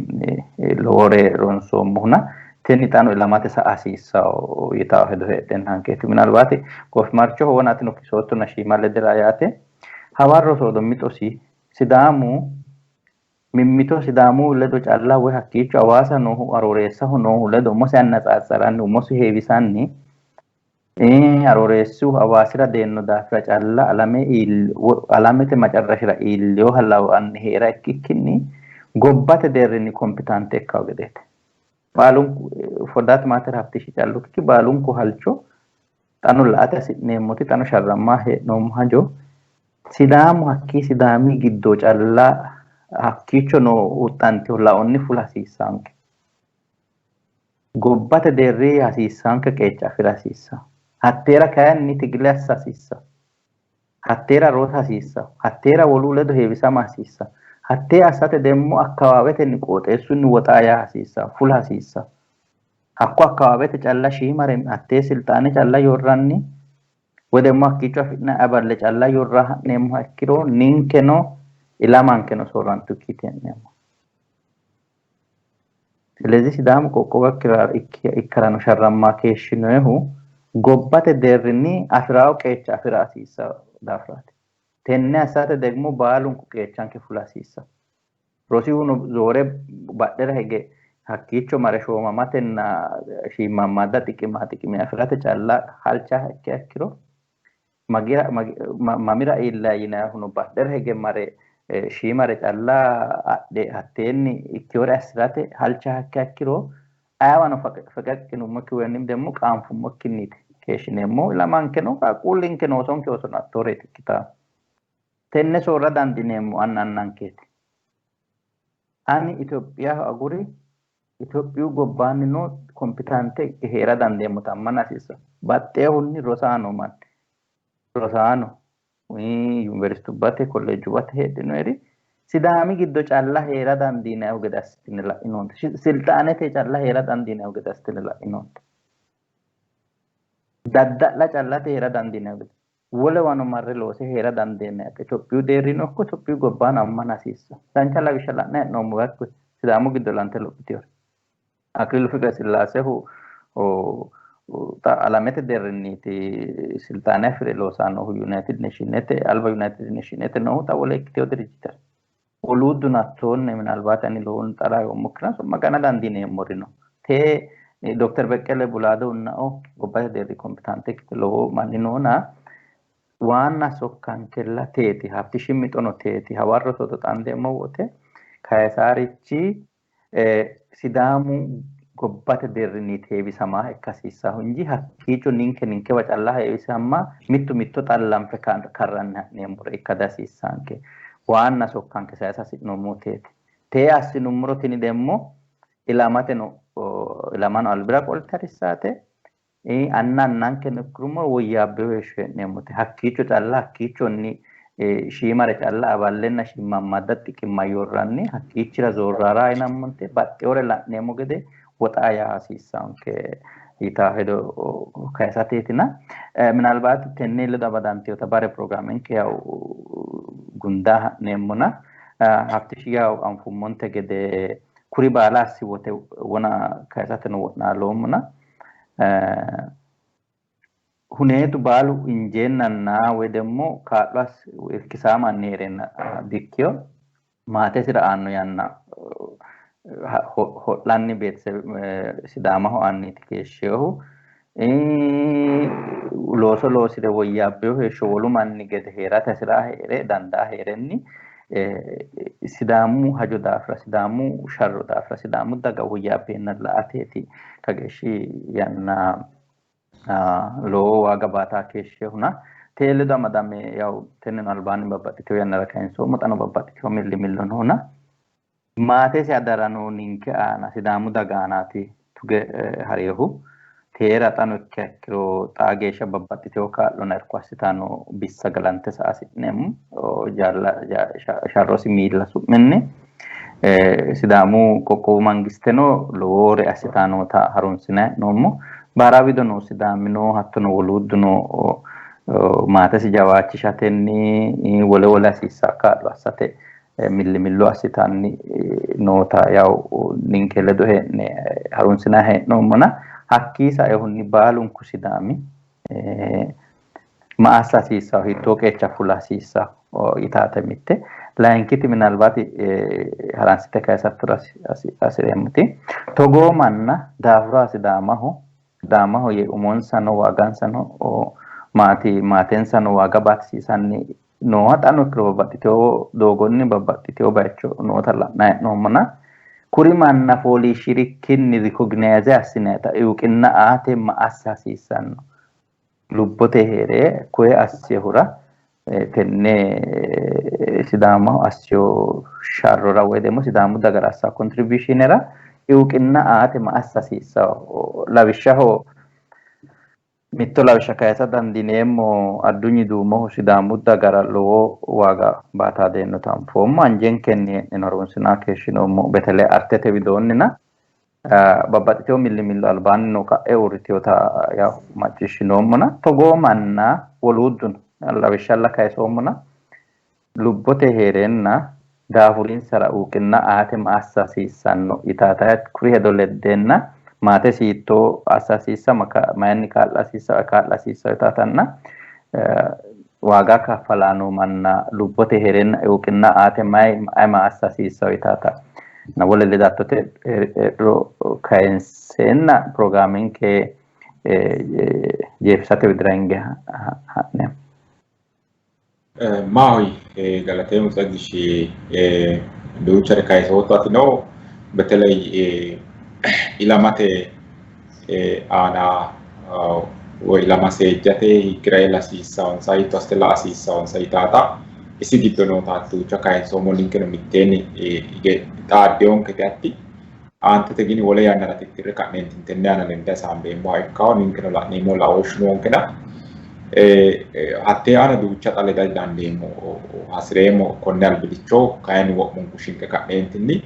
[SPEAKER 1] lowore ronsoommohuna tini xaano ilamate sa'a hasiissawo yitawo hedo heedheenna minalbaati goofimarchoho wona atino kisoottona shiima ledira yaate hawarro soodo mixosi Sidaamu Mimmito Sidaamu ledo calla woy hakkiicho Hawaasa noohu Arooreessaho noohu ledo umosi annatsatsaranni umosi heewisanni Arooreessu Hawaasira deenno daafira calla alame alamete macarrashira iillinoha lawanni hee'ra ikkikkinni gobbate deerrinni kompitante ikkawo gedeeti. Baalunku for that matter Haftishi callu ikkikki baalunku halcho xano la''ate hasi'neemmoti xano sharramma hee'noommo hajo Sidaamu hakkii Sidaami giddo calla hakkiicho noo huxxantino laonni fula hasiissanke. Gobbate deerri hasiissanke qeecha afi'ra hasiissa. Hatteera kayinni tigile assa hasiissa. Hatteera rosa hasiissa. Hatteera wolu ledo heewisama hasiissa. Hattee assate demmo akkawaawetenni qooxeessunni woxaa yaa hasiissa, fula hasiissa. Hakko akkawaawete calla shiimare hattee silxaane calla yorranni woy demmo hakkiicho afi'nanni aballe calla yorra ha'neemmoha ikkiro ninkeno ilamankeno soorrantukkiiti hee'neemmo. ስለዚህ Sidaamu qoqqowo ikkarano sharramma keeshshinohu gobbate deerrinni afi'rawo qeecha afi'ra hasiissa daafiraati. Tenne assate ደግሞ baalunku qeechanke fula hasiissa. Rosihuno zoore badhera hige hakkiicho mare shoomamatenna shiimammadda xiqima xiqime afi'rate calla halcha ikkiha ikkiro mamira iilla yinayihuno badhera hige mare shiimare calla adhe hatteenni ikkiwore assi'rate halcha ikkiha ikkiro ayeewano feqeq yinummokki woynim ደግሞ qaanfummokkinniiti keeshshineemmo. Ilamankeno qaaqquullinkeno oosonke oosono hattooreeti ikkitaa. Tenne soorra dandiineemmo anna annankeeti. Ani Itophiyaho aguri Itophiyu gobbaanni noo kompitante hee'ra dandeemmota ammana hasiissa. Baxxeehunni rosaano manni rosaano yuniversitubbate kolleejjubbate heedhinoeri Sidaami giddo calla hee'ra dandiinannihu gede assitine la'inoonte. Silxaanete calla hee'ra dandiinannihu gede assitine la'inoonte. Dadda'la callate hee'ra dandiinannihu gede wolewano marre loose hee'ra dandiinanni. Itophiyu deerrino ikko Itophiyu gobbaano ammana hasiissa. Dancha lawishsha la'nanni hee'noommo hakku Sidaamu giddo ilante lophitinori. Akililu Fiqre Sillaasehu xa alamete deerrinniiti silxaane afi're loosannohu United Nationete alba United Nationete noohu xa wole ikkiteyo dirijjitera. Woluudduno hattoonni minalbaati ani lowohunni xara yoommokkina su'ma gana dandiineemmori no. Tee Dr. Beqqele Bulaadohunnao gobbate deerri kompitante ikkite lowo manni noona waanna sokkankella teeti Haftishi mixono teeti hawarro soodo xaandeemmo wote Kayisaarichi Sidaamu gobbate deerrinni heewisamaa ikka hasiissahu inji hakkiicho ninke ninkewa calla heewisamma mittu mitto xallanfe karranni ha'neemmore ikka dihasiissanke. Waanna sokkanke sayisa hasi'noommo teeti. Tee assinummoro tini demmo ilamateno ilamano albira qolte harissaate anna annankeno ikkirummoro woyyaabbeyo heeshsho hee'neemmote. Hakkiicho calla hakkiichonni shiimare calla aballenna shiimammadda xiqimma yorranni hakkiichira zoorrara yinammonte baxxewore la'neemmo gede woxaa yaa hasiissanke yitaa hedo kayisateetina. Minalbaati tenne ledo amadantewota bare pirogiraamenke yaw gunda ha'neemmona Haftishi yaw anfummonte gede kuri baala assi wote wona kayisateno wo'naaloommona huneetu baalu injeennanna woy demmo kaa'lo irkisaamanni hee'reenna dikkiyo maatesira aanno yanna ho'lanni beetesebe Sidaamaho aanniiti keeshshiyohu. Looso loosire woyyaabbeyo heeshsho wolu manni gede hee'rate hasi'raa hee're dandaa hee'renni Sidaamu hajo daafira, Sidaamu sharro daafira, Sidaamu daga woyyaabbeenna la''ateeti kageeshshi yanna lowo waaga baataa keeshshehuna tee ledo amadame yaw tenneno albaanni babbaxxiteyo yannara kayinsoommo xano babbaxxiteyo millimillo noona maatesi adarano ninke aana Sidaamu daga aanaati tuge hariyohu teera xano ikkiha ikkiro xaa geeshsha babbaxxiteyo kaa'lonna irko assitanno bissa galante sa'a hasi'neemmo jaalla sharrosi miilla su'minni Sidaamu qoqqowu mangisteno lowore assitannota harunsinanni hee'noommo. Baara wido noo Sidaamino hattono woluudduno maatesi jawaachishatenni wole wole hasiissanno kaa'lo assate millimillo assitanni noota yaw ninke ledo hee'ne harunsinanni hee'noommona hakkii saehunni baalunku Sidaami. Ma assa hasiissawo hiittoo qeecha fula hasiissawo yitaate mitte. Layinkiti minalbaati haransite kayisattora hasireemmoti togoo manna daafura Sidaamaho yee umonsano waagansano maati maatensano waaga baatisiisanni nooha xaano ikkiro babbaxxitewo doogonni babbaxxitewo bayicho noota la'nanni hee'noommona kuri manna fooliishshirikkinni rikoginayize assinayita iwuqinna aate ma assa hasiissanno lubbote hee're koye assehura tenne Sidaamaho assiyo sharrora woy ደግሞ Sidaamu dagara assa contributionera iwuqinna aate ma assa hasiissawo lawishshaho mitto lawishsha kayisa dandiineemmo Addunyi Duumohu Sidaamu dagara lowo waaga baataadeenota anfoommo anjenkenni hee'neno harunsinaa keeshshinoommo betele artete widoonnina babbaxxitewo millimillo albaanni no ka'e uurritewota yaw macciishshinoommona togoo manna woluudduno lawishshalla kayisoommona lubbote hee'reenna daafurinsara uqinna aate ma assa hasiissanno yitaata kuri hedo leddeenna maatesi hiittoo assa hasiissa mayinni kaa'la hasiissa kaa'la hasiissa yitaatanna waaga kaffalaano manna lubbote hee'reenna uqinna aate mayi ma assa hasiissa yitaata na wole ledattote kayinseenna pirogiraaminke jeefisate widira hinge ha'neemmo.
[SPEAKER 2] Maahoy galateemmo Tsagishi duuchare kayisootto atino በተለይ ilamate aana woy ilama seejjate hiikkira iilla hasiissawonsa hiitto assite la'a hasiissawonsa yitaata isi giddo noota duucha kayinsoommo ninkeno mitteenni hige xaaddeyonkete hatti aantete gini wole yannara tittirre ka'neentinni tenne aana lende hasaambeemmoha ikkawo ninkeno la'neemmo laooshshu noonkena hattee aana duucha xa leda dandeemmo hasireemmo konne albilicho kayinni wo'munku shinqe ka'neentinni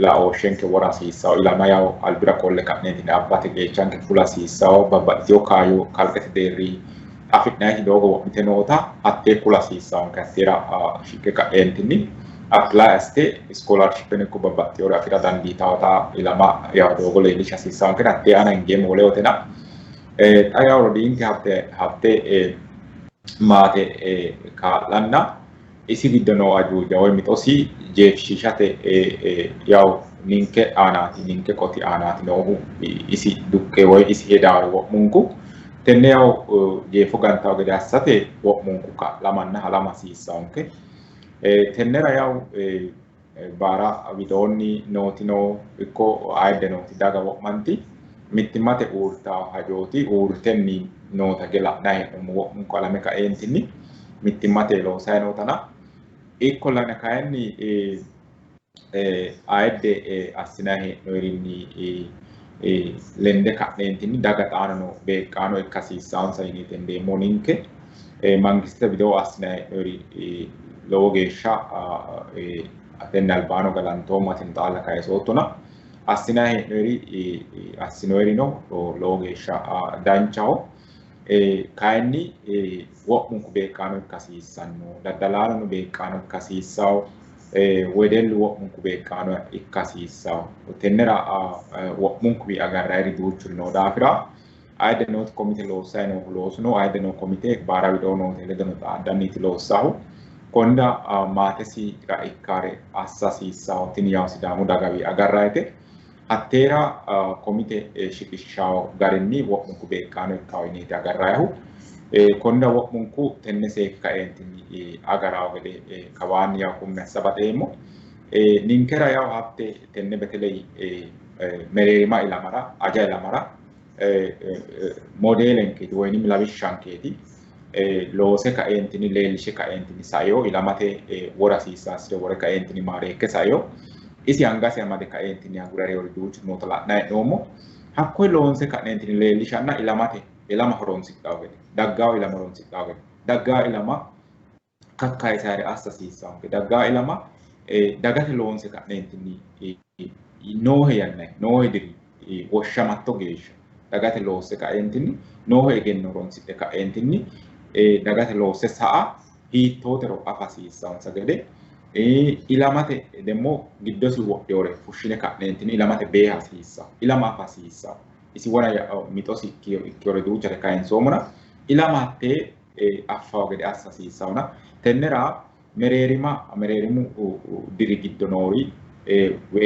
[SPEAKER 2] laooshshenke wora hasiissawo ilama yawo albira qolle ka'neentinni abbate qeechanke fula hasiissawo babbaxxitewo kaayyo kalqete deerri afi'nanni doogo wo'mite noota hattee kula hasiissawonke hatteera shiqqe ka'neentinni apply assite scholarship ikko babbaxxewore afi'ra dandiitawota ilama yawo doogo leellisha hasiissawonke hattee aana hingeemmo wole wotena xa yawo rodiinke hatte maate kaa'lanna isi giddo noo ajuuja woy mixosi jeefishiishate yawo ninke aanaati ninke qoti aanaati noohu isi duqqe woy isi hedaare wo'munku tenne yawo jeefo gantawo gede assate wo'munku kaa'lamanna halama hasiissawonke tennera yawo baara widoonni nootino ikko ayidde nooti daga wo'manti mittimmate uurtawo hajooti uurtenni noota ge la'nayi hee'noommo wo'munku alame kaeentinni mittimmate loosayi nootana ikkollana kayinni ayidde assinayi hee'noyirinni lende ka'neentinni daga xaano beeqqaano ikka hasiissawonsa yineeti hendeemmo ninke mangistete widoo assinayi hee'noyiri lowo geeshsha tenne albaano galantoommo atino xaalla kayisoottona assinayi hee'noyiri assinoyirino lowo geeshsha danchaho. Kayinni wo'munku beeqqaano ikka hasiissanno daddalaanono beeqqaano ikka hasiissawo wedellu wo'munku beeqqaano ikka hasiissawo tennera wo'munku agarrayiri duuchuri noo daafira ayidde nooti komite loossayi noohu loosuno ayidde noo komite baara widoo noote ledono xaaddanniiti loossahu konnira maatesira ikkare assa hasiissawo tini yawo Sidaamu dagawi agarrayite hatteera komite shiqishshawo garinni wo'munku beeqqaano ikkawo yineeti agarrayihu konnira wo'munku tenne seekke kaeentinni agarawo gede kawaanni yawo qummi assa baxeemmo ninkera yawo hatte tenne beteley mereerima ilamara aja ilamara modeelenkeeti woyinim lawishshankeeti loose kaeentinni leellishe kaeentinni saeo ilamate wora hasiissaasire wore kaeentinni maareekke saeo isi angasi amade kaeentinni agurare duuchu noota la'nayi hee'noommo hakkoye loonse ka'neentinni leellishanna ilamate ilama horonsidhawo gede daggawo ilama horonsidhawo gede daggawo ilama kakkayisayre assa hasiissawonke daggawo ilama dagate loonse ka'neentinni noohe yannayi noohe diri woshshamatto geeshsha dagate loosse kaeentinni noohe egenno horonsidhe kaeentinni dagate loosse sa'a hiittootero afa hasiissawonsa gede ilamate ደግሞ giddosi wodhewore fushshine ka'neentinni ilamate beeha hasiissawo ilama afa hasiissawo isi wona mixosi ikkewore duuchare kayinsoommona ilama hattee affawo gede assa hasiissawona tennera mereerima mereerimu diri giddo noori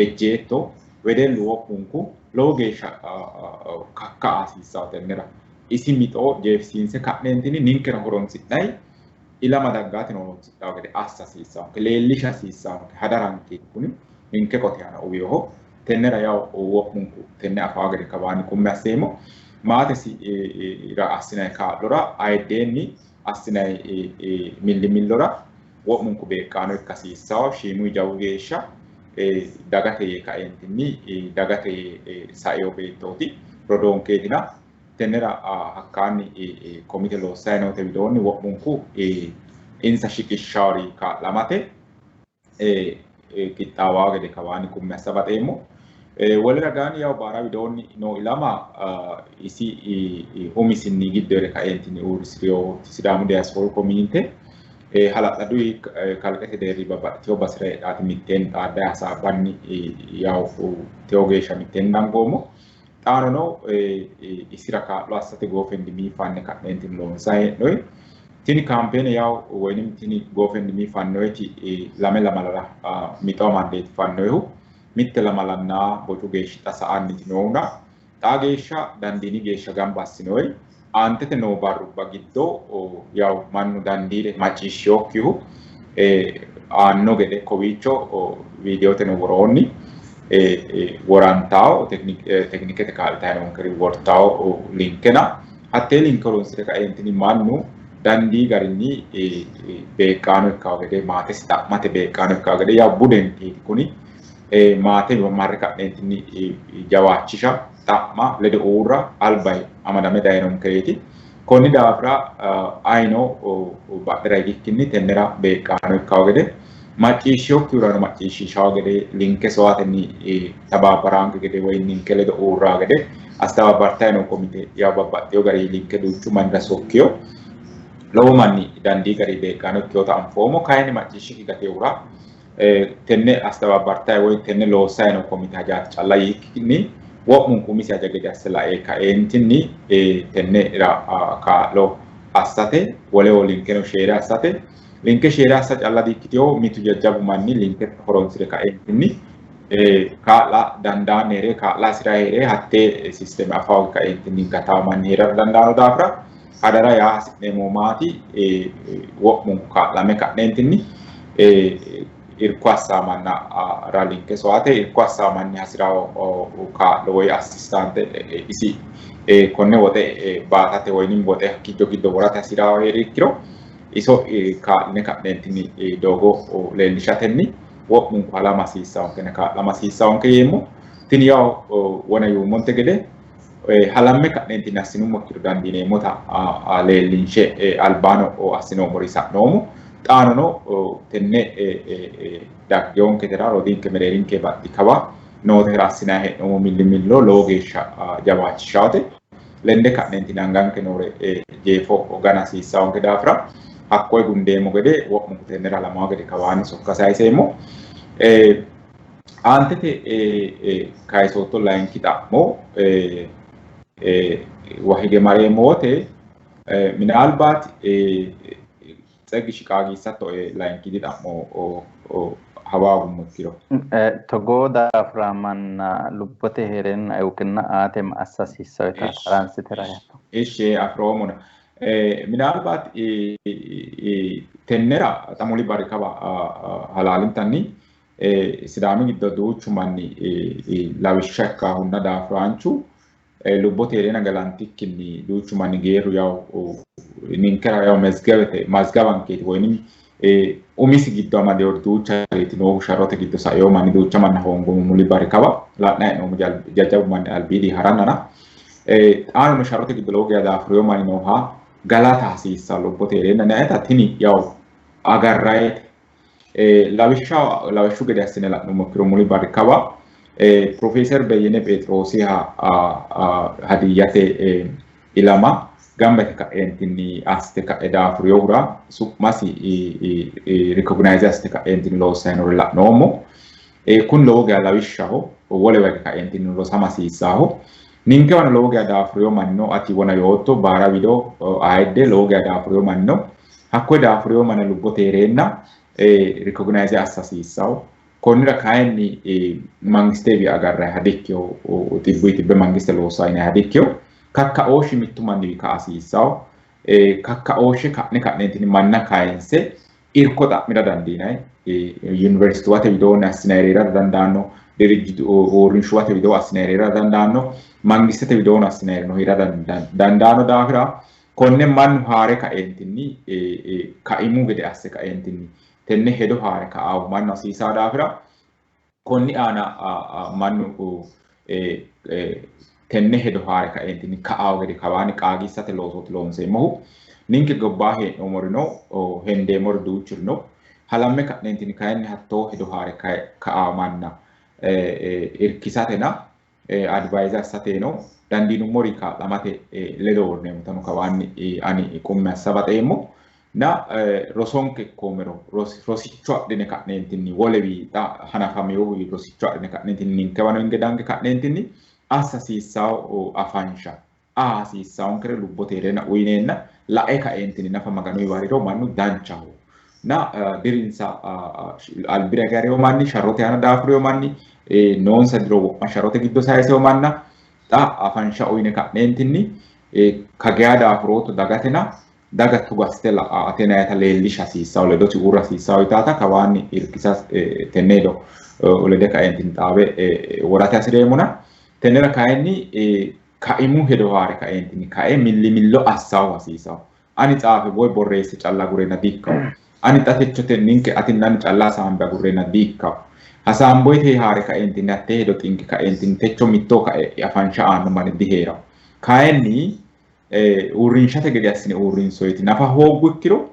[SPEAKER 2] ejjeetto wedellu wo'munku lowo geeshsha kakka'a hasiissawo tennera isi mixo jeefisiinse ka'neentinni ninkera horonsi'nay ilama daggaatino horonsidhawo gede assa hasiissawonke leellisha hasiissawonke hadaranke kuni ninke qote aana uwiyoho tennera yawo wo'munku tenne afawo gede kawaanni qummi asseemmo maatesira assinay kaa'lora ayiddeenni assinay millimillora wo'munku beeqqaano ikka hasiissawo shiimu jawu geeshsha dagate yee kaeentinni dagate yee saeo beettooti rodoonkeetina tennera hakkaanni komite loossayi noote widoonni wo'munku insa shiqishshawori kaa'lamate qixxaawawo gede kawaanni qummi assa baxeemmo. Wole ragaanni yawo baara widoonni noo ilama isi umisinni giddo heere kaeentinni uurrisiriyo Sidaamu diaspora community hala'ladu kalqete deerri babbaxxiteyo basera heedhaati mitteenni xaaddayi hasaabbanni yawo teyo geeshsha mitteenni dangoommo. Xaanono isira kaa'lo assate GoFundMe fanne ka'neentinni loonsayi hee'noyi. Tini kaampeene yawo woynim tini GoFundMe fannoyiti lame lamalara mixo amandeeti fannoyihu. Mitte lamalanna bocu geeshshi xa sa'anniti noohuna xaa geeshsha dandiini geeshsha gamba assinoyi. Aantete noo barrubba giddo yawo mannu dandiire macciishshiyokkihu aanno gede kowiicho viidiyoteno woroonni worantawo tekinikete kaa'litayi noonkeri wortawo linkena hattee linke horonsire kaeentinni mannu dandii garinni beeqqaano ikkawo gede maatesi xa'mate beeqqaano ikkawo gede yawo budenkeeti kuni maate marre ka'neentinni jawaachisha xa'ma ledo uurra alba amadame dayinonkereeti. Konni daafira ayino badhera higikkinni tennera beeqqaano ikkawo gede macciishshiyokkihurano macciishshiishawo gede linke sowatenni tabaabaraanke gede woy ninke ledo uurraa gede astabaabartayi noo komite yawo babbaxxiyo gari linke duuchu mannira sokkiyo lowo manni dandii gari beeqqaano ikkiyota anfoommo. Kayinni macciishshikki gatehura tenne astabaabartayi woy tenne loossayi noo komite hajaati calla yiikkinni wo'munku umisi haja gede asse lae kaeentinni tennera kaa'lo assate woleho linkeno sheere assate linke sheere assa calla dikkiteyo mitu jajjabu manni linke horonsire kaeentinni kaa'la dandaanni heere kaa'la hasi'ra heere hattee sisteme afawo kaeentinni gatawo manni heerara dandaanno daafira hadara yaa hasi'neemmo maati wo'munku kaa'lame ka'neentinni irko assaa manna ra linke sowaate irko assaa manni hasi'rawo kaa'lo woy assistante isi konne woxe baatate woynim woxe hakkiicho giddo worate hasi'rawo heeri ikkiro iso kaa'line ka'neentinni doogo leellishatenni wo'munku halama hasiissawonke kaa'lama hasiissawonke yeemmo. Tini yawo wona yuummonte gede halamme ka'neentinni assinummo ikkiro dandiineemmota leellinshe albaano assinoommori sa'noommo. Xaanono tenne daggeyonketera rodiinke mereerinke baxxi kawa nootera assinayi hee'noommo millimillo lowo geeshsha jawaachishawate. Lende ka'neentinni anganke noore jeefo gana hasiissawonke daafira hakkoye gundeemmo gede wo'munku tennera halamawo gede kawaanni sokka sayiseemmo. Aantete kayisootto layinki xa'mo wa hige mareemmo wote minaalbaat Tsegish qaagiissattoe layinkiti xa'mo hawaagummo ikkiro.
[SPEAKER 1] Togoo daafira manna lubbote hee'reenna euqinna aate ma assa hasiissawo yita haransitera yaatto.
[SPEAKER 2] Ishshi afiroomona. Minaalbaat tennera xa muli barri kawa halaalintanni Sidaami giddo duuchu manni lawishsha ikkahunna daafuraanchu lubbote hee'reenna galantikkinni duuchu manni geerru yawo ninkera yawo mezgewete mazgawankeeti woynim umisi giddo amadeyo duuchareeti noohu sharrote giddo saeyo manni duucha manna hoongoommo muli barri kawa la'nayi hee'noommo jajjabbu manni albiidi harannana xaanono sharrote giddo lowo geya daafuriyo manni nooha galata hasiissanno lubbote hee'reenna nayeta tini yawo agarrayete. Lawishsha lawishshu gede assine la'nummo ikkiro muli barri kawa Pirofeeser Beyyene Pheexiroosiha Hadiyyate ilama gamba yite ka'eentinni assite ka'e daafurinohura su'masi rikoginayize assite ka'eentinni loossanni noore la'noommo. Kuni lowo geya lawishshaho, wolewa hige ka'eentinni rosama hasiissannoho. Ninkewano lowo geya daafurino manni no, ati wona yootto baara wido ayidde lowo geya daafurino manni no. Hakkoye daafurino manna lubbote hee'reenna recognize assa hasiissawo. Konnira kayinni mangistewi agarranniha dikkino, xibbuyi xibbe mangiste loossa yinanniha dikkino. Kakkaooshshi mittu manniwi ka'a hasiissawo. Kakkaooshshe ka'ne ka'neentinni manna kayinse irko xa'mira dandiinanni. Yuniversituwate widoonni assinayiri heerara dandaanno, dirijjitu uurrinshuwate widoo assinayiri heerara dandaanno, mangistete widoonni assinayirino heerara dandaanno daafira konne mannu haare kaeentinni kaimu gede asse kaeentinni tenne hedo haare ka'aahu mannu hasiisaa daafira konni aana mannu tenne hedo haare kaeentinni ka'aahu gede kawaanni qaagiissate loosooti loonseemmohu. Ninke gobbaa hee'noommorino hendeemmori duuchurino halamme ka'neentinni kayinni hattoo hedo haare ka'aa manna irkisatena advise assateno dandiinummori kaa'lamate ledo uurrineemmotano kawaanni ani qummi assa baxeemmo. Na rosonke ikkoomero rosicho adhine ka'neentinni wolewi xa hanafaminohu rosicho adhine ka'neentinni ninkewano hinge dange ka'neentinni assa hasiissawo afansha aa hasiissawonkere lubbote hee'reenna uyineenna lae kaeentinni nafa Maganu yiwariro mannu danchaho. Na dirinsa albira garewo manni sharrote aana daafurino manni noonsa diro wo'ma sharrote giddo sayisewo manna xa afansha uyine ka'neentinni kageya daafurootto dagatena daga tugaste la'a atenayita leellisha hasiissawo ledosi uurra hasiissawo yitaata kawaanni irkisa tenne hedo lede kaeentinni xaawe worate hasireemmona. Tennera kayinni kaimu hedo haare kaeentinni kae millimillo assawo hasiisawo. Ani xaafe woy borreesse calla agureenna diikkawo. Ani xa techote ninke atinna ani calla hasaambe agurreenna diikkawo. Hasaamboyite haare kaeentinni hattee hedo xinqe kaeentinni techo mitto kae afansha aanno manni diheerawo. Kayinni uurrinshate gede assine uurrinsoyiti nafa hooggu ikkiro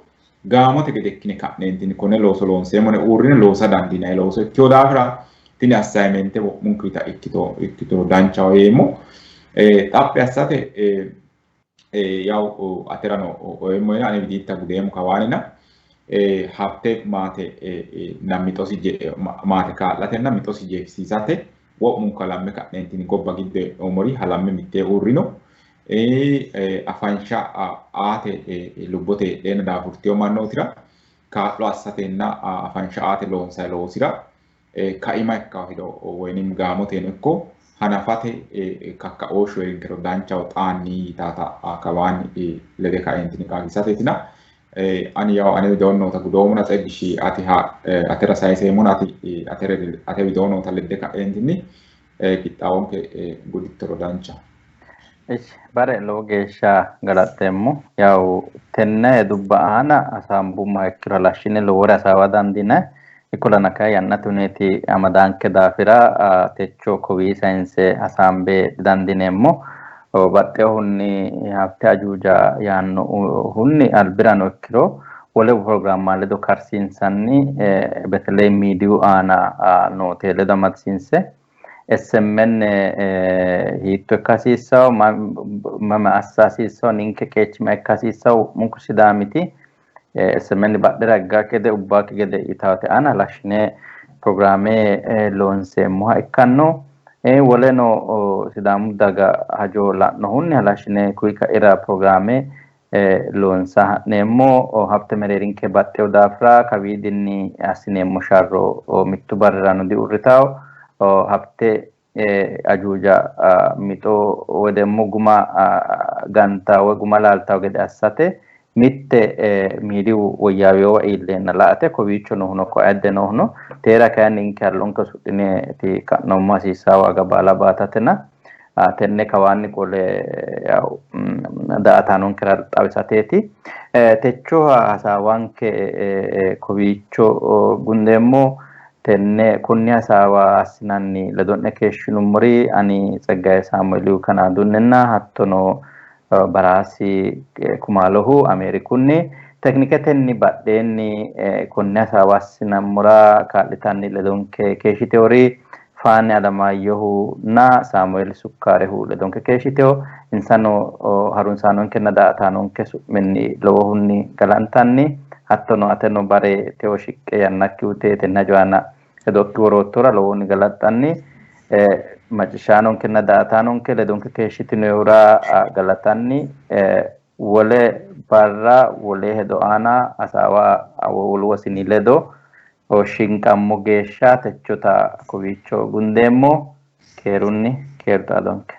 [SPEAKER 2] gaamote gede ikkine ka'neentinni konne looso loonseemmo yine uurrine loosa dandiinanni looso ikkino daafira tini assignmente wo'munkuyita ikkituro danchaho yeemmo. Xaphi assate yawu aterano oyeemmo yine ane widiitta gudeemmo kawaanina Habte maate na mixosi maate kaa'latenna mixosi jeefisiisate wo'munku halamme ka'neentinni gobba giddo hee'noommori halamme mittee uurrino. Afansha aate lubbote heedheenna daafurtino mannootira kaa'lo assatenna afansha aate loonsanni loosira kaima ikkawo hedo woyinim gaamoteno ikko hanafate kakkaooshshu heerinkero danchaho xaanni yitaata kawaanni lede kaeentinni qaagisateetina ani yawo ane widoonni noota gudoomona Tseggishshi ati atera sayiseemmona ati ate widoonni noota ledde ka'eentinni qixxaawonke gudittoro danchaho.
[SPEAKER 1] Ishi bare lowo geeshsha galaxxeemmo. Yawu tenne hedubba aana hasaambummoha ikkiro halashshine lowore hasaawa dandiinanni. Ikkollana kayi yannate huneeti amadaanke daafira techo kowii sayinse hasaambe didandiineemmo. Baxxinohunni Habte Ajuuja yaannohunni albirano ikkiro wole pirogiraamma ledo karsiinsanni beteley miidiyu aana noote ledo amadisiinse SMN hiitto ikka hasiissawo, mama assa hasiissawo, ninke qeechi ma ikka hasiissawo, wo'munku Sidaamiti SMN badhera higgaakki gede ubbaakki gede yitawote aana halashshine pirogiraame loonseemmoha ikkanno. Woleno Sidaamu daga hajo la'nohunni halashshine kuyi ka'ira pirogiraame loonsa ha'neemmo. Habte mereerinke baxxewo daafira kawiidinni assineemmo sharro mittu barrirano diuurritawo. Habte ajuuja mixo woy demmo guma gantawo woy guma laaltawo gede assate mitte miidiyu woyyaaweyowa iilleenna la''ate kowiicho noohuno ko ayidde noohuno teera kayinni ninke hallonke usudhineeti ka'noommo hasiissawo waaga baala baatatena tenne kawaanni qole daa''ataanonkera xawisateeti. Techoha hasaawanke kowiicho gundeemmo. Tenne kunni hasaawa assinanni ledo'ne keeshshinummori ani Tseggaye Saamueelihu Kanaadunninna hattono Baraasi Kumaalohu Ameerikunni tekniketenni badheenni konne hasaawa assinammora kaa'litanni ledonke keeshshiteori Faane Alamaayyohunna Saamueeli Sukkaarehu ledonke keeshshiteho. Insano harunsaanonkenna daa''ataanonke su'minni lowohunni galantanni hattono ateno bare tewo shiqqe yannakki uyite tenne hajo aana hedokki woroottohura lowohunni galaxxanni. Macciishshaanonkenna daa''ataanonke ledonke keeshshitinohura galatanni wole barra wole hedo aana hasaawa wolu wosini ledo shinqammo geeshsha techota kowiicho gundeemmo. Keerunni keeru xaadonke.